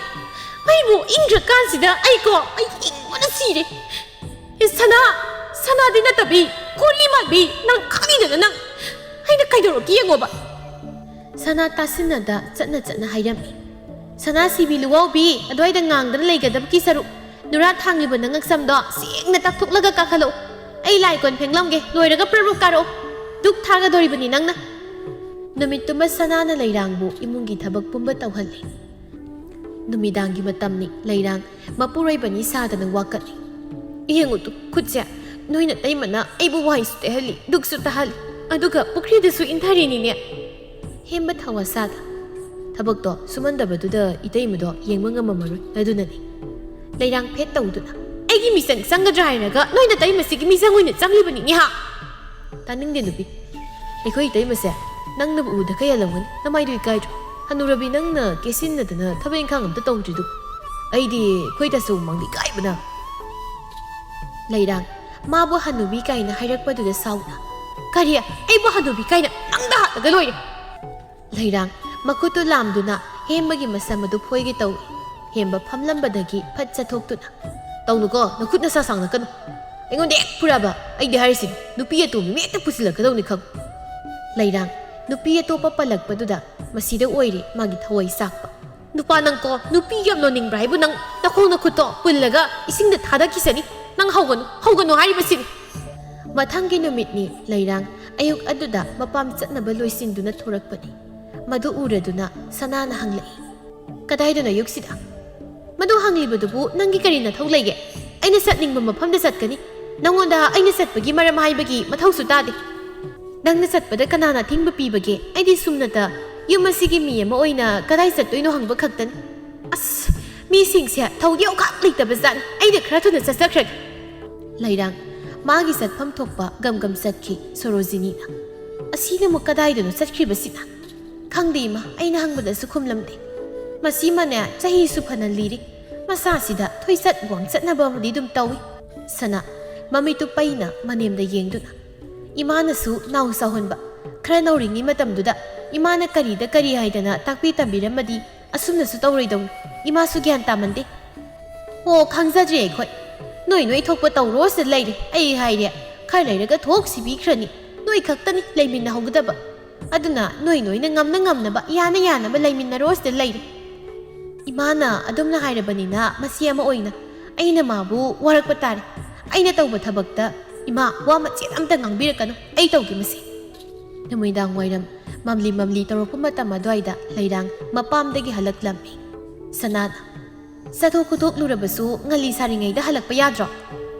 ꯑꯩꯕꯨ ꯏꯪꯗ꯭ꯔꯀꯥꯟꯁꯤꯗ ꯑꯩꯀꯣ, ꯑꯩ ꯏꯪꯕꯅ ꯁꯤꯔꯦ꯫ ꯑꯦ, ꯁꯅꯥ, ꯁꯅꯥꯗꯤ ꯅꯠꯇꯕꯤ, ꯀꯣꯔꯤ ꯃꯥꯟꯕꯤ, ꯅꯪ ꯈꯪꯉꯤꯗꯅ ꯅꯪ꯫ ꯑꯩꯅ ꯀꯩꯗꯧꯔꯛꯀꯦ ꯌꯦꯡꯉꯣꯕ꯫" ꯁꯅꯥ ꯇꯥꯁꯤꯟꯅꯗ ꯆꯠꯅ ꯆꯠꯅ ꯍꯥꯏꯔꯝꯃꯤ, "ꯁꯅꯥ ꯁꯤꯕꯤ ꯂꯨꯋꯥꯎꯕꯤ, ꯑꯗꯨꯋꯥꯏꯗ ꯉꯥꯡꯗꯅ ꯂꯩꯒꯗꯕꯒꯤ ꯁꯔꯨꯛ, ꯅꯨꯔꯥ ꯊꯥꯡꯂꯤꯕ ꯅꯪ ꯉꯛꯁꯝꯗꯣ ꯁꯦꯡꯅ ꯇꯛꯊꯣꯛꯂꯒ ꯀꯥꯈꯠꯂꯛꯎ꯫ ꯑꯩ ꯂꯥꯏ ꯀꯣꯟ ꯐꯦꯡꯂꯝꯒꯦ, ꯂꯣꯏꯔꯒ ꯄ꯭ꯔꯞ ꯄ꯭ꯔꯞ ꯀꯥꯔꯛꯑꯣ꯫ ꯗꯨꯛ ꯊꯥꯒꯗꯣꯔꯤꯕꯅꯤ ꯅꯪꯅ꯫" ꯅꯨꯃꯤꯠꯇꯨꯃ ꯁꯅꯥꯅ ꯂꯩꯔꯥꯡꯕꯨ ꯏꯃꯨꯡꯒꯤ ꯊꯕꯛ ꯄꯨꯝꯕ ꯇꯧꯍꯜꯂꯤ꯫ ꯅꯨꯃꯤꯗꯥꯡꯒꯤ ꯃꯇꯝꯅꯤ꯫ ꯂꯩꯔꯥꯡ ꯃꯄꯨꯔꯣꯏꯕꯅꯤ ꯁꯥꯗꯅ ꯋꯥꯀꯠꯂꯤ꯫ "ꯌꯦꯡꯉꯨ ꯇꯨ, ꯈꯨꯠꯁꯦ ꯅꯣꯏ ꯅꯇꯩꯃꯅ ꯑꯩꯕꯨ ꯋꯥꯏꯁꯨ ꯇꯩꯍꯜꯂꯤ, ꯗꯨꯛꯁꯨ ꯊꯥꯍꯜꯂꯤ, ꯑꯗꯨꯒ ꯄꯨꯈ꯭ꯔꯤꯗꯁꯨ ꯏꯟꯊꯔꯤꯅꯤꯅꯦ꯫" ꯍꯦꯝꯕ ꯊꯋꯥ ꯁꯥꯗ, "ꯊꯕꯛꯇꯣ ꯁꯨꯃꯟꯗꯕꯗꯨꯗ ꯏꯇꯩꯃꯗꯣ ꯌꯦꯡꯕ ꯉꯝꯃꯝꯃꯔꯣꯏ, ꯑꯗꯨꯅꯅꯤ꯫" ꯂꯩꯔꯥꯡ ꯐꯦꯠ ꯇꯧꯗꯨꯅ, "ꯑꯩꯒꯤ ꯃꯤꯆꯪ ꯆꯪꯒꯗ꯭ꯔꯥ ꯍꯥꯏꯔꯒ ꯅꯣꯏ ꯅꯇꯩꯃꯁꯤꯒꯤ ꯃꯤꯆꯪ ꯑꯣꯏꯅ ꯆꯪꯂꯤꯕꯅꯤꯅꯦ ꯍꯥ?" "ꯇꯥꯅꯤꯡꯗꯦ ꯅꯨꯄꯤ, ꯑꯩꯈꯣꯏ ꯏꯇꯩꯃꯁꯦ ꯅꯪꯅꯕꯨ ꯎꯗ ꯀꯩ ꯍꯜꯂꯝꯒꯅꯤ, ꯅꯃꯥꯏꯗꯨ ꯏꯀꯥꯏꯗ꯭ꯔꯣ? ꯍꯅꯨꯔꯕꯤ ꯅꯪꯅ ꯀꯦꯁꯤꯟꯅꯗꯅ ꯊꯕꯛ ꯏꯪꯈꯥꯡ ꯑꯝꯇ ꯇꯧꯗ꯭ꯔꯤꯗꯨ꯫ ꯑꯩꯗꯤ ꯑꯩꯈꯣꯏ ꯇꯥꯆꯧ ꯃꯃꯥꯡꯗ ꯏꯀꯥꯏꯕꯅ꯫" ꯂꯩꯔꯥꯡ ꯃꯥꯕꯨ ꯍꯅꯨꯕꯤ ꯀꯥꯏꯅ ꯍꯥꯏꯔꯛꯄꯗꯨꯗ ꯁꯥꯎꯅ, "ꯀꯔꯤ? ꯑꯩꯕꯨ ꯍꯅꯨꯕꯤ ꯀꯥꯏꯅ? ꯅꯪꯗ ꯍꯥꯠꯂꯒ ꯂꯣꯏꯔꯦ!" ꯂꯩꯔꯥꯡ ꯃꯈꯨꯠꯇꯨ ꯂꯥꯝꯗꯨꯅ ꯍꯦꯝꯕꯒꯤ ꯃꯁꯝ ꯑꯗꯨ ꯐꯣꯏꯒꯦ ꯇꯧꯏ꯫ ꯍꯦꯝꯕ ꯐꯝꯂꯝꯕꯗꯒꯤ ꯐꯠ ꯆꯠꯊꯣꯛꯇꯨꯅ, "ꯇꯧꯅꯨꯀꯣ, ꯅꯈꯨꯠ ꯅꯁꯥ ꯁꯥꯡꯂꯛꯀꯅꯨ꯫ ꯑꯩꯉꯣꯟꯗ ꯍꯦꯛ ꯐꯨꯔꯛꯑꯕ ꯑꯩꯗꯤ ꯍꯥꯏꯔꯤꯁꯤꯅꯤ, ꯅꯨꯄꯤ ꯑꯇꯣꯝꯕꯤ ꯃꯤ ꯍꯦꯛꯇ ꯄꯨꯁꯤꯜꯂꯛꯀꯗꯧꯅꯤ ꯈꯪꯉꯨ꯫" ꯂꯩꯔꯥꯡ ꯅꯨꯄꯤ ꯑꯇꯣꯞꯄ ꯄꯜꯂꯛꯄꯗꯨꯗ ꯃꯁꯤꯗ ꯑꯣꯏꯔꯦ ꯃꯥꯒꯤ ꯊꯋꯥꯏ ꯆꯥꯛꯄ꯫ "ꯅꯨꯄꯥ ꯅꯪꯀꯣ, ꯅꯨꯄꯤ ꯌꯥꯝ ꯅꯣꯟꯅꯤꯡꯕ꯭ꯔꯥ ꯍꯥꯏꯕꯨ ꯅꯪ? ꯅꯈꯣꯡ ꯅꯈꯨꯠꯇꯣ ꯄꯨꯜꯂꯒ ꯏꯁꯤꯡꯗ ꯊꯥꯗꯈꯤꯁꯅꯤ꯫ ꯅꯪ ꯍꯧꯒꯅꯨ, ꯍꯧꯒꯅꯨ ꯍꯥꯏꯔꯤꯕꯁꯤꯅꯤ꯫" ꯃꯊꯪꯒꯤ ꯅꯨꯃꯤꯠꯅꯤ꯫ ꯂꯩꯔꯥꯡ ꯑꯌꯨꯛ ꯑꯗꯨꯗ ꯃꯄꯥꯝ ꯆꯠꯅꯕ ꯂꯣꯏꯁꯤꯟꯗꯨꯅ ꯊꯣꯔꯛꯄꯅꯤ꯫ ꯃꯗꯨ ꯎꯔꯗꯨꯅ ꯁꯅꯥꯅ ꯍꯪꯂꯛꯏ, "ꯀꯗꯥꯏꯗꯅꯣ ꯑꯌꯨꯛꯁꯤꯗ?" "ꯃꯗꯨ ꯍꯪꯂꯤꯕꯗꯨꯕꯨ ꯅꯪꯒꯤ ꯀꯔꯤ ꯅꯊꯧ ꯂꯩꯒꯦ? ꯑꯩꯅ ꯆꯠꯅꯤꯡꯕ ꯃꯐꯝꯗ ꯆꯠꯀꯅꯤ꯫ ꯅꯪꯉꯣꯟꯗ ꯑꯩꯅ ꯆꯠꯄꯒꯤ ꯃꯔꯝ ꯍꯥꯏꯕꯒꯤ ꯃꯊꯧꯁꯨ ꯇꯥꯗꯦ꯫ ꯅꯪꯅ ꯆꯠꯄꯗ ꯀꯅꯥꯅ ꯑꯊꯤꯡꯕ ꯄꯤꯕꯒꯦ? ꯑꯩꯗꯤ ꯁꯨꯝꯅꯇ ꯌꯨꯝ ꯑꯁꯤꯒꯤ ꯃꯤ ꯑꯃ ꯑꯣꯏꯅ ꯀꯗꯥꯏ ꯆꯠꯇꯣꯏꯅꯣ ꯍꯪꯕ ꯈꯛꯇꯅꯤ꯫" "ꯑꯁ, ꯃꯤꯁꯤꯡꯁꯦ ꯊꯧꯗꯤ ꯑꯃꯈꯛ ꯂꯩꯇꯕ ꯖꯥꯠꯅꯤ꯫ ꯑꯩꯅ ꯈꯔ ꯊꯨꯅ ꯆꯠꯆꯈ꯭ꯔꯒꯦ꯫" ꯂꯩꯔꯥꯡ ꯃꯥꯒꯤ ꯆꯠꯐꯝ ꯊꯣꯛꯄ ꯒꯝ ꯒꯝ ꯆꯠꯈꯤ꯫ ꯁꯣꯔꯣꯖꯤꯅꯤꯅ, "ꯑꯁꯤꯅ ꯑꯃꯨꯛ ꯀꯗꯥꯏꯗꯅꯣ ꯆꯠꯈ꯭ꯔꯤꯕꯁꯤꯅ? ꯈꯪꯗꯦ ꯏꯃꯥ, ꯑꯩꯅ ꯍꯪꯕꯗꯁꯨ ꯈꯨꯝꯂꯝꯗꯦ꯫ ꯃꯁꯤꯃꯅꯦ ꯆꯍꯤꯁꯨ ꯐꯅ ꯂꯤꯔꯤ꯫ ꯃꯁꯥꯁꯤꯗ ꯊꯣꯏꯆꯠ ꯋꯥꯡꯆꯠꯅꯕ ꯑꯃꯗꯤ ꯑꯗꯨꯝ ꯇꯧꯏ꯫" ꯁꯅꯥ, ꯃꯃꯤꯠꯇꯨ ꯄꯩꯅ ꯃꯅꯦꯝꯗ ꯌꯦꯡꯗꯨꯅ, ꯏꯃꯥꯅꯁꯨ ꯅꯥꯎ ꯆꯥꯎꯍꯟꯕ, ꯈꯔ ꯅꯧꯔꯤꯉꯩ ꯃꯇꯝꯗꯨꯗ ꯏꯃꯥꯅ ꯀꯔꯤꯗ ꯀꯔꯤ ꯍꯥꯏꯗꯅ ꯇꯥꯛꯄꯤ ꯇꯝꯕꯤꯔꯝꯃꯗꯤ ꯑꯁꯨꯝꯅꯁꯨ ꯇꯧꯔꯣꯏꯗꯧꯅꯤ꯫ ꯏꯃꯥꯁꯨ ꯒ꯭ꯌꯥꯟ ꯇꯥꯃꯟꯗꯦ꯫ ꯑꯣ, ꯈꯪꯖꯗ꯭ꯔꯦ ꯑꯩꯈꯣꯏ꯫ ꯅꯣꯏ ꯅꯣꯏ ꯊꯣꯛꯄ ꯇꯧꯔꯣ ꯁꯤꯗ ꯂꯩꯔꯦ꯫ ꯑꯩ ꯍꯥꯏꯔꯦ, ꯈꯔ ꯂꯩꯔꯒ ꯊꯣꯛ ꯁꯤꯕꯤꯈ꯭ꯔꯅꯤ꯫ ꯅꯣꯏ ꯈꯛꯇꯅꯤ ꯂꯩꯃꯤꯟꯅꯍꯧꯒꯗꯕ꯫ ꯑꯗꯨꯅ ꯅꯣꯏ ꯅꯣꯏꯅ ꯉꯝꯅ ꯉꯝꯅꯕ, ꯌꯥꯅ ꯌꯥꯅꯕ ꯂꯩꯃꯤꯟꯅꯔꯣ ꯁꯤꯗ ꯂꯩꯔꯦ꯫ ꯏꯃꯥꯅ ꯑꯗꯨꯝꯅ ꯍꯥꯏꯔꯕꯅꯤꯅ ꯃꯆꯦ ꯑꯃ ꯑꯣꯏꯅ ꯑꯩꯅ ꯃꯥꯕꯨ ꯋꯥꯔꯛꯄ ꯇꯥꯔꯦ꯫ ꯑꯩꯅ ꯇꯧꯕ ꯊꯕꯛꯇ ꯏꯃꯥ ꯋꯥ ꯃꯆꯦꯠ ꯑꯃꯇ ꯉꯥꯡꯕꯤꯔꯛꯀꯅꯨ꯫ ꯑꯩ ꯇꯧꯒꯦ ꯃꯁꯦ꯫ ꯅꯨꯃꯤꯗꯥꯡ ꯋꯥꯏꯔꯝ ꯃꯝꯂꯤ ꯃꯝꯂꯤ ꯇꯧꯔꯛꯄ ꯃꯇꯝ ꯑꯗꯨꯋꯥꯏꯗ ꯂꯩꯔꯥꯡ ꯃꯄꯥꯝꯗꯒꯤ ꯍꯜꯂꯛꯂꯝꯃꯤ꯫ ꯁꯅꯥꯅ, "ꯆꯠꯊꯣꯛ ꯈꯣꯠꯇꯣꯛꯂꯨꯔꯕꯁꯨ ꯉꯜꯂꯤ ꯁꯥꯔꯤꯉꯩꯗ ꯍꯜꯂꯛꯄ ꯌꯥꯗ꯭ꯔꯣ?"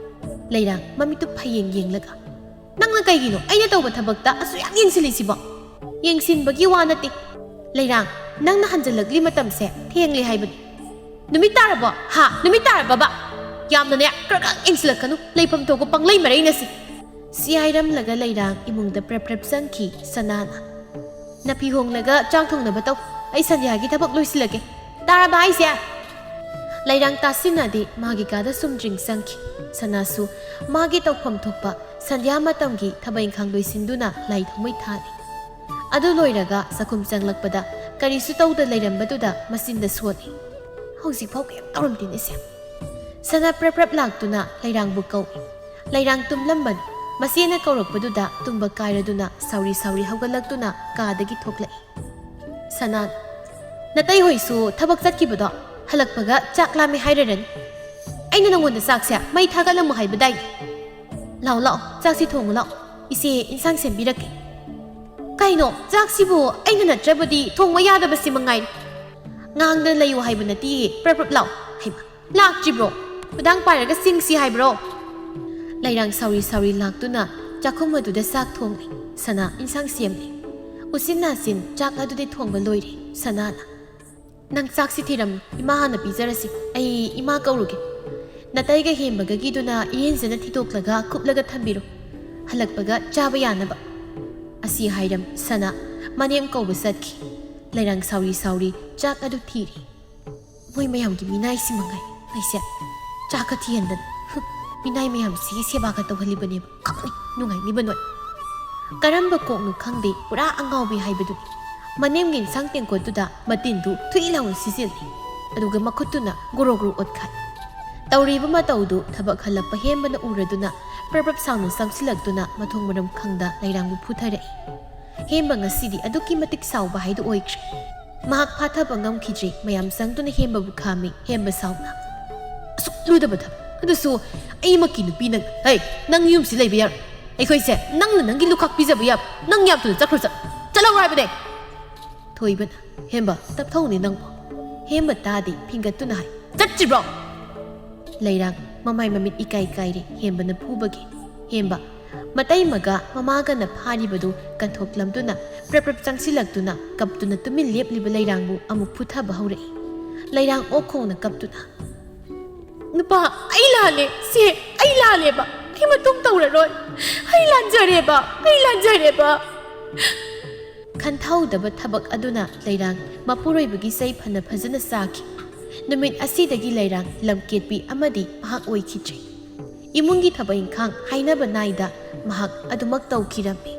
ꯂꯩꯔꯥꯡ ꯃꯃꯤꯠꯇꯨ ꯐꯌꯦꯡ ꯌꯦꯡꯂꯒ, "ꯅꯪꯅ ꯀꯩꯒꯤꯅꯣ ꯑꯩꯅ ꯇꯧꯕ ꯊꯕꯛꯇ ꯑꯁꯨꯛ ꯌꯥꯝ ꯌꯦꯡꯁꯤꯜꯂꯤꯁꯤꯕꯣ?" "ꯌꯦꯡꯁꯤꯟꯕꯒꯤ ꯋꯥ ꯅꯠꯇꯦ꯫ ꯂꯩꯔꯥꯡ, ꯅꯪꯅ ꯍꯟꯖꯜꯂꯛꯂꯤ ꯃꯇꯝꯁꯦ ꯊꯦꯡꯂꯦ ꯍꯥꯏꯕꯅꯤ꯫ ꯅꯨꯃꯤꯠ ꯇꯥꯔꯕꯣ? ꯍꯥ? ꯅꯨꯃꯤꯠ ꯇꯥꯔꯕꯕ? ꯌꯥꯝꯅꯅꯦ ꯈꯔ ꯈꯔ ꯌꯦꯡꯁꯤꯜꯂꯛꯀꯅꯨ꯫ ꯂꯩꯐꯝ ꯊꯣꯛꯄ ꯄꯪꯂꯩ ꯃꯔꯩꯅꯁꯤ꯫" ꯁꯤ ꯍꯥꯏꯔꯝꯂꯒ ꯂꯩꯔꯥꯡ ꯏꯃꯨꯡꯗ ꯄ꯭ꯔꯞ ꯄ꯭ꯔꯞ ꯆꯪꯈꯤ꯫ ꯁꯅꯥꯅ, "ꯅꯥꯄꯤ ꯍꯣꯡꯂꯒ ꯆꯥꯛ ꯊꯣꯡꯅꯕ ꯇꯧ꯫ ꯑꯩ ꯁꯟꯙ꯭ꯌꯥꯒꯤ ꯊꯕꯛ ꯂꯣꯏꯁꯤꯜꯂꯒꯦ꯫ ꯇꯥꯔꯕ ꯍꯥꯏꯁꯦ?" ꯂꯩꯔꯥꯡ ꯇꯥꯁꯤꯟꯅꯗꯦ, ꯃꯥꯒꯤ ꯀꯥꯗ ꯁꯨꯝ ꯗ꯭ꯔꯤꯡ ꯆꯪꯈꯤ꯫ ꯁꯅꯥꯁꯨ ꯃꯥꯒꯤ ꯇꯧꯐꯝ ꯊꯣꯛꯄ ꯁꯟꯙ꯭ꯌꯥ ꯃꯇꯝꯒꯤ ꯊꯕꯛ ꯏꯪꯈꯥꯡ ꯂꯣꯏꯁꯤꯟꯗꯨꯅ ꯂꯥꯏ ꯊꯥꯎꯃꯩ ꯊꯥꯜꯂꯤ꯫ ꯑꯗꯨ ꯂꯣꯏꯔꯒ ꯆꯥꯛꯈꯨꯝ ꯆꯪꯂꯛꯄꯗ ꯀꯔꯤꯁꯨ ꯇꯧꯗ ꯂꯩꯔꯝꯕꯗꯨꯗ ꯃꯆꯤꯟꯗ ꯁꯣꯜꯂꯤ꯫ "ꯍꯧꯖꯤꯛꯐꯥꯎ ꯀꯩꯝ ꯇꯧꯔꯝꯗꯦꯅꯦ ꯁꯦ꯫" ꯁꯅꯥ ꯄ꯭ꯔꯞ ꯄ꯭ꯔꯞ ꯂꯥꯛꯇꯨꯅ ꯂꯩꯔꯥꯡꯕꯨ ꯀꯧꯏ꯫ ꯂꯩꯔꯥꯡ ꯇꯨꯝꯂꯝꯕꯅꯤ꯫ ꯃꯆꯦꯅ ꯀꯧꯔꯛꯄꯗꯨꯗ ꯇꯨꯝꯕ ꯀꯥꯏꯔꯗꯨꯅ ꯁꯥꯎꯔꯤ ꯁꯥꯎꯔꯤ ꯍꯧꯒꯠꯂꯛꯇꯨꯅ ꯀꯥꯗꯒꯤ ꯊꯣꯛꯂꯛꯏ꯫ ꯁꯅꯥ, "ꯅꯇꯩ ꯍꯣꯏꯁꯨ ꯊꯕꯛ ꯆꯠꯈꯤꯕꯗꯣ ꯍꯜꯂꯛꯄꯒ ꯆꯥꯛ ꯂꯥꯝꯃꯦ ꯍꯥꯏꯔꯔꯅꯤ꯫ ꯑꯩꯅ ꯅꯉꯣꯟꯗ ꯆꯥꯛꯁꯦ ꯃꯩ ꯊꯥꯒꯠꯂꯝꯃꯨ ꯍꯥꯏꯕꯗꯥꯏꯅꯦ? ꯂꯥꯛꯑꯣ, ꯂꯥꯛꯑꯣ, ꯆꯥꯛꯁꯤ ꯊꯣꯡꯉꯨ ꯂꯥꯛꯑꯣ꯫ ꯏꯆꯦ ꯏꯟꯁꯥꯡ ꯁꯦꯝꯕꯤꯔꯛꯀꯦ꯫" "ꯀꯩꯅꯣ, ꯆꯥꯛꯁꯤꯕꯨ ꯑꯩꯅ ꯅꯠꯇ꯭ꯔꯕꯗꯤ ꯊꯣꯡꯕ ꯌꯥꯗꯕꯁꯤ ꯃꯉꯥꯏꯔꯦ꯫" "ꯉꯥꯡꯗꯅ ꯂꯩꯌꯨ ꯍꯥꯏꯕ ꯅꯠꯇꯤꯌꯦ, ꯄ꯭ꯔꯞ ꯄ꯭ꯔꯞ ꯂꯥꯛꯑꯣ꯫" "ꯍꯩꯃꯥ, ꯂꯥꯛꯇ꯭ꯔꯤꯕ꯭ꯔꯣ? ꯈꯨꯗꯥꯡ ꯄꯥꯏꯔꯒ ꯆꯤꯡꯁꯤ ꯍꯥꯏꯕ꯭ꯔꯣ?" ꯂꯩꯔꯥꯡ ꯁꯥꯎꯔꯤ ꯁꯥꯎꯔꯤ ꯂꯥꯛꯇꯨꯅ ꯆꯥꯛꯈꯨꯝ ꯑꯗꯨꯗ ꯆꯥꯛ ꯊꯣꯡꯂꯤ꯫ ꯁꯅꯥ ꯏꯟꯁꯥꯡ ꯁꯦꯝꯂꯤ꯫ ꯎꯆꯤꯟ ꯅꯥꯆꯤꯟ ꯆꯥꯛ ꯑꯗꯨꯗꯤ ꯊꯣꯡꯕ ꯂꯣꯏꯔꯦ꯫ ꯁꯅꯥꯅ, "ꯅꯪ ꯆꯥꯛꯁꯤ ꯊꯤꯔꯝꯃꯨ, ꯏꯃꯥ ꯍꯥꯟꯅ ꯄꯤꯖꯔꯁꯤ꯫ ꯑꯩ ꯏꯃꯥ ꯀꯧꯔꯨꯒꯦ꯫ ꯅꯇꯩꯒ ꯍꯦꯝꯕꯒꯒꯤꯗꯨꯅ ꯏꯔꯦꯟꯖꯅ ꯊꯤꯗꯣꯛꯂꯒ ꯀꯨꯞꯂꯒ ꯊꯝꯕꯤꯔꯣ, ꯍꯜꯂꯛꯄꯒ ꯆꯥꯕ ꯌꯥꯅꯕ꯫" ꯑꯁꯤ ꯍꯥꯏꯔꯝ ꯁꯅꯥ ꯃꯅꯦꯝ ꯀꯧꯕ ꯆꯠꯈꯤ꯫ ꯂꯩꯔꯥꯡ ꯁꯥꯎꯔꯤ ꯁꯥꯎꯔꯤ ꯆꯥꯛ ꯑꯗꯨ ꯊꯤꯔꯤ꯫ "ꯃꯣꯏ ꯃꯌꯥꯝꯒꯤ ꯃꯤꯅꯥꯏꯁꯤ ꯃꯉꯥꯏ ꯑꯩꯁꯦ ꯆꯥꯛꯀ ꯊꯤꯍꯟꯗꯅ꯫ ꯍꯨꯝ, ꯃꯤꯅꯥꯏ ꯃꯌꯥꯝꯁꯤꯒꯤ ꯁꯦꯕꯥꯒ ꯇꯧꯍꯜꯂꯤꯕꯅꯦꯕ꯫ ꯈꯪꯅꯤ ꯅꯨꯡꯉꯥꯏꯅꯤꯕ ꯅꯣꯏ꯫ ꯀꯔꯝꯕ ꯀꯣꯛꯅꯣ ꯈꯪꯗꯦ, ꯄꯨꯔꯥ ꯑꯉꯥꯎꯕꯤ ꯍꯥꯏꯕꯗꯨꯅꯤ꯫ ꯃꯅꯦꯝꯒꯤ ꯏꯟꯁꯥꯡ ꯇꯦꯡꯀꯣꯠꯇꯨꯗ ꯃꯇꯤꯟꯗꯨ ꯊꯨꯏ ꯂꯥꯎꯅ ꯁꯤꯖꯤꯜꯂꯤ꯫ ꯑꯗꯨꯒ ꯃꯈꯨꯠꯇꯨꯅ ꯒꯣꯔꯣ ꯒꯣꯔꯣ ꯑꯣꯠꯈꯥꯏ꯫ ꯇꯧꯔꯤꯕ ꯃꯇꯧꯗꯨ ꯊꯕꯛ ꯍꯜꯂꯛꯄ ꯍꯦꯝꯕꯅ ꯎꯔꯗꯨꯅ ꯄ꯭ꯔꯞ ꯄ꯭ꯔꯞ ꯁꯥꯎꯅ ꯆꯪꯁꯤꯜꯂꯛꯇꯨꯅ ꯃꯊꯣꯡ ꯃꯔꯝ ꯈꯪꯗ ꯂꯩꯔꯥꯡꯕꯨ ꯐꯨꯊꯔꯛꯏ꯫ ꯍꯦꯝꯕ ꯉꯁꯤꯗꯤ ꯑꯗꯨꯛꯀꯤ ꯃꯇꯤꯛ ꯁꯥꯎꯕ ꯍꯥꯏꯗꯨ ꯑꯣꯏꯈ꯭ꯔꯦ꯫ ꯃꯍꯥꯛ ꯐꯥꯊꯕ ꯉꯝꯈꯤꯗ꯭ꯔꯦ꯫ ꯃꯌꯥꯝ ꯆꯪꯗꯨꯅ ꯍꯦꯝꯕꯕꯨ ꯈꯥꯝꯃꯤ꯫ ꯍꯦꯝꯕ ꯁꯥꯎꯅ, "ꯑꯁꯨꯛ ꯂꯨꯗꯕ ꯊꯕꯛ ꯑꯗꯨꯁꯨ ꯑꯩꯃꯛꯀꯤ ꯅꯨꯄꯤ ꯅꯪ, ꯍꯩ, ꯅꯪ ꯌꯨꯝꯁꯤ ꯂꯩꯕ ꯌꯥꯔꯣꯏ꯫ ꯑꯩꯈꯣꯏꯁꯦ ꯅꯪꯅ ꯅꯪꯒꯤ ꯂꯨꯈꯥꯛ ꯄꯤꯖꯕ ꯌꯥꯕ, ꯅꯪ ꯌꯥꯝ ꯊꯨꯅ ꯆꯠꯈ꯭ꯔꯣ, ꯆꯠ-, ꯆꯠꯂꯧꯔꯣ ꯍꯥꯏꯕꯅꯦ!" ꯊꯣꯏꯕꯅ, "ꯍꯦꯝꯕ, ꯇꯞꯊꯧꯅꯦ ꯅꯪꯕꯣ꯫ ꯍꯦꯝꯕ ꯇꯥꯗꯦ, ꯐꯤꯡꯒꯠꯇꯨꯅ ꯍꯥꯏ, "ꯆꯠꯇ꯭ꯔꯤꯕ꯭ꯔꯣ?" ꯂꯩꯔꯥꯡ ꯃꯃꯥꯏ ꯃꯃꯤꯠ ꯏꯀꯥꯏ ꯀꯥꯏꯔꯦ ꯍꯦꯝꯕꯅ ꯐꯨꯕꯒꯤ꯫ ꯍꯦꯝꯕ, ꯃꯇꯩꯃꯒ ꯃꯃꯥꯒꯅ ꯐꯥꯔꯤꯕꯗꯨ ꯀꯟꯊꯣꯛꯂꯝꯗꯨꯅ ꯄ꯭ꯔꯞ ꯄ꯭ꯔꯞ ꯆꯪꯁꯤꯜꯂꯛꯇꯨꯅ ꯀꯞꯇꯨꯅ ꯇꯨꯃꯤꯟ ꯂꯦꯞꯂꯤꯕ ꯂꯩꯔꯥꯡꯕꯨ ꯑꯃꯨꯛ ꯐꯨꯊꯕ ꯍꯧꯔꯛꯏ꯫ ꯂꯩꯔꯥꯡ ꯑꯣꯛ ꯈꯣꯡꯅ ꯀꯞꯇꯨꯅ, "ꯅꯨꯄꯥ, ꯑꯩ ꯂꯥꯜꯂꯦ, ꯁꯦ, ꯑꯩ ꯂꯥꯜꯂꯦꯕ, ꯑꯩ ꯃꯇꯨꯡ ꯇꯧꯔꯔꯣꯏ, ꯑꯩ ꯂꯥꯟꯖꯔꯦꯕ, ꯑꯩ ꯂꯥꯟꯖꯔꯦꯕ!" ꯈꯟꯊꯍꯧꯗꯕ ꯊꯕꯛ ꯑꯗꯨꯅ ꯂꯩꯔꯥꯡ ꯃꯄꯨꯔꯣꯏꯕꯒꯤ ꯆꯩ ꯐꯅ ꯐꯖꯅ ꯆꯥꯈꯤ꯫ ꯅꯨꯃꯤꯠ ꯑꯁꯤꯗꯒꯤ ꯂꯩꯔꯥꯡ ꯂꯝꯀꯦꯠꯄꯤ ꯑꯃꯗꯤ ꯃꯍꯥꯛ ꯑꯣꯏꯈꯤꯗ꯭ꯔꯦ꯫ ꯏꯃꯨꯡꯒꯤ ꯊꯕꯛ ꯏꯪꯈꯥꯡ ꯍꯥꯏꯅꯕ ꯅꯥꯏꯗ ꯃꯍꯥꯛ ꯑꯗꯨꯃꯛ ꯇꯧꯈꯤꯔꯝꯃꯤ꯫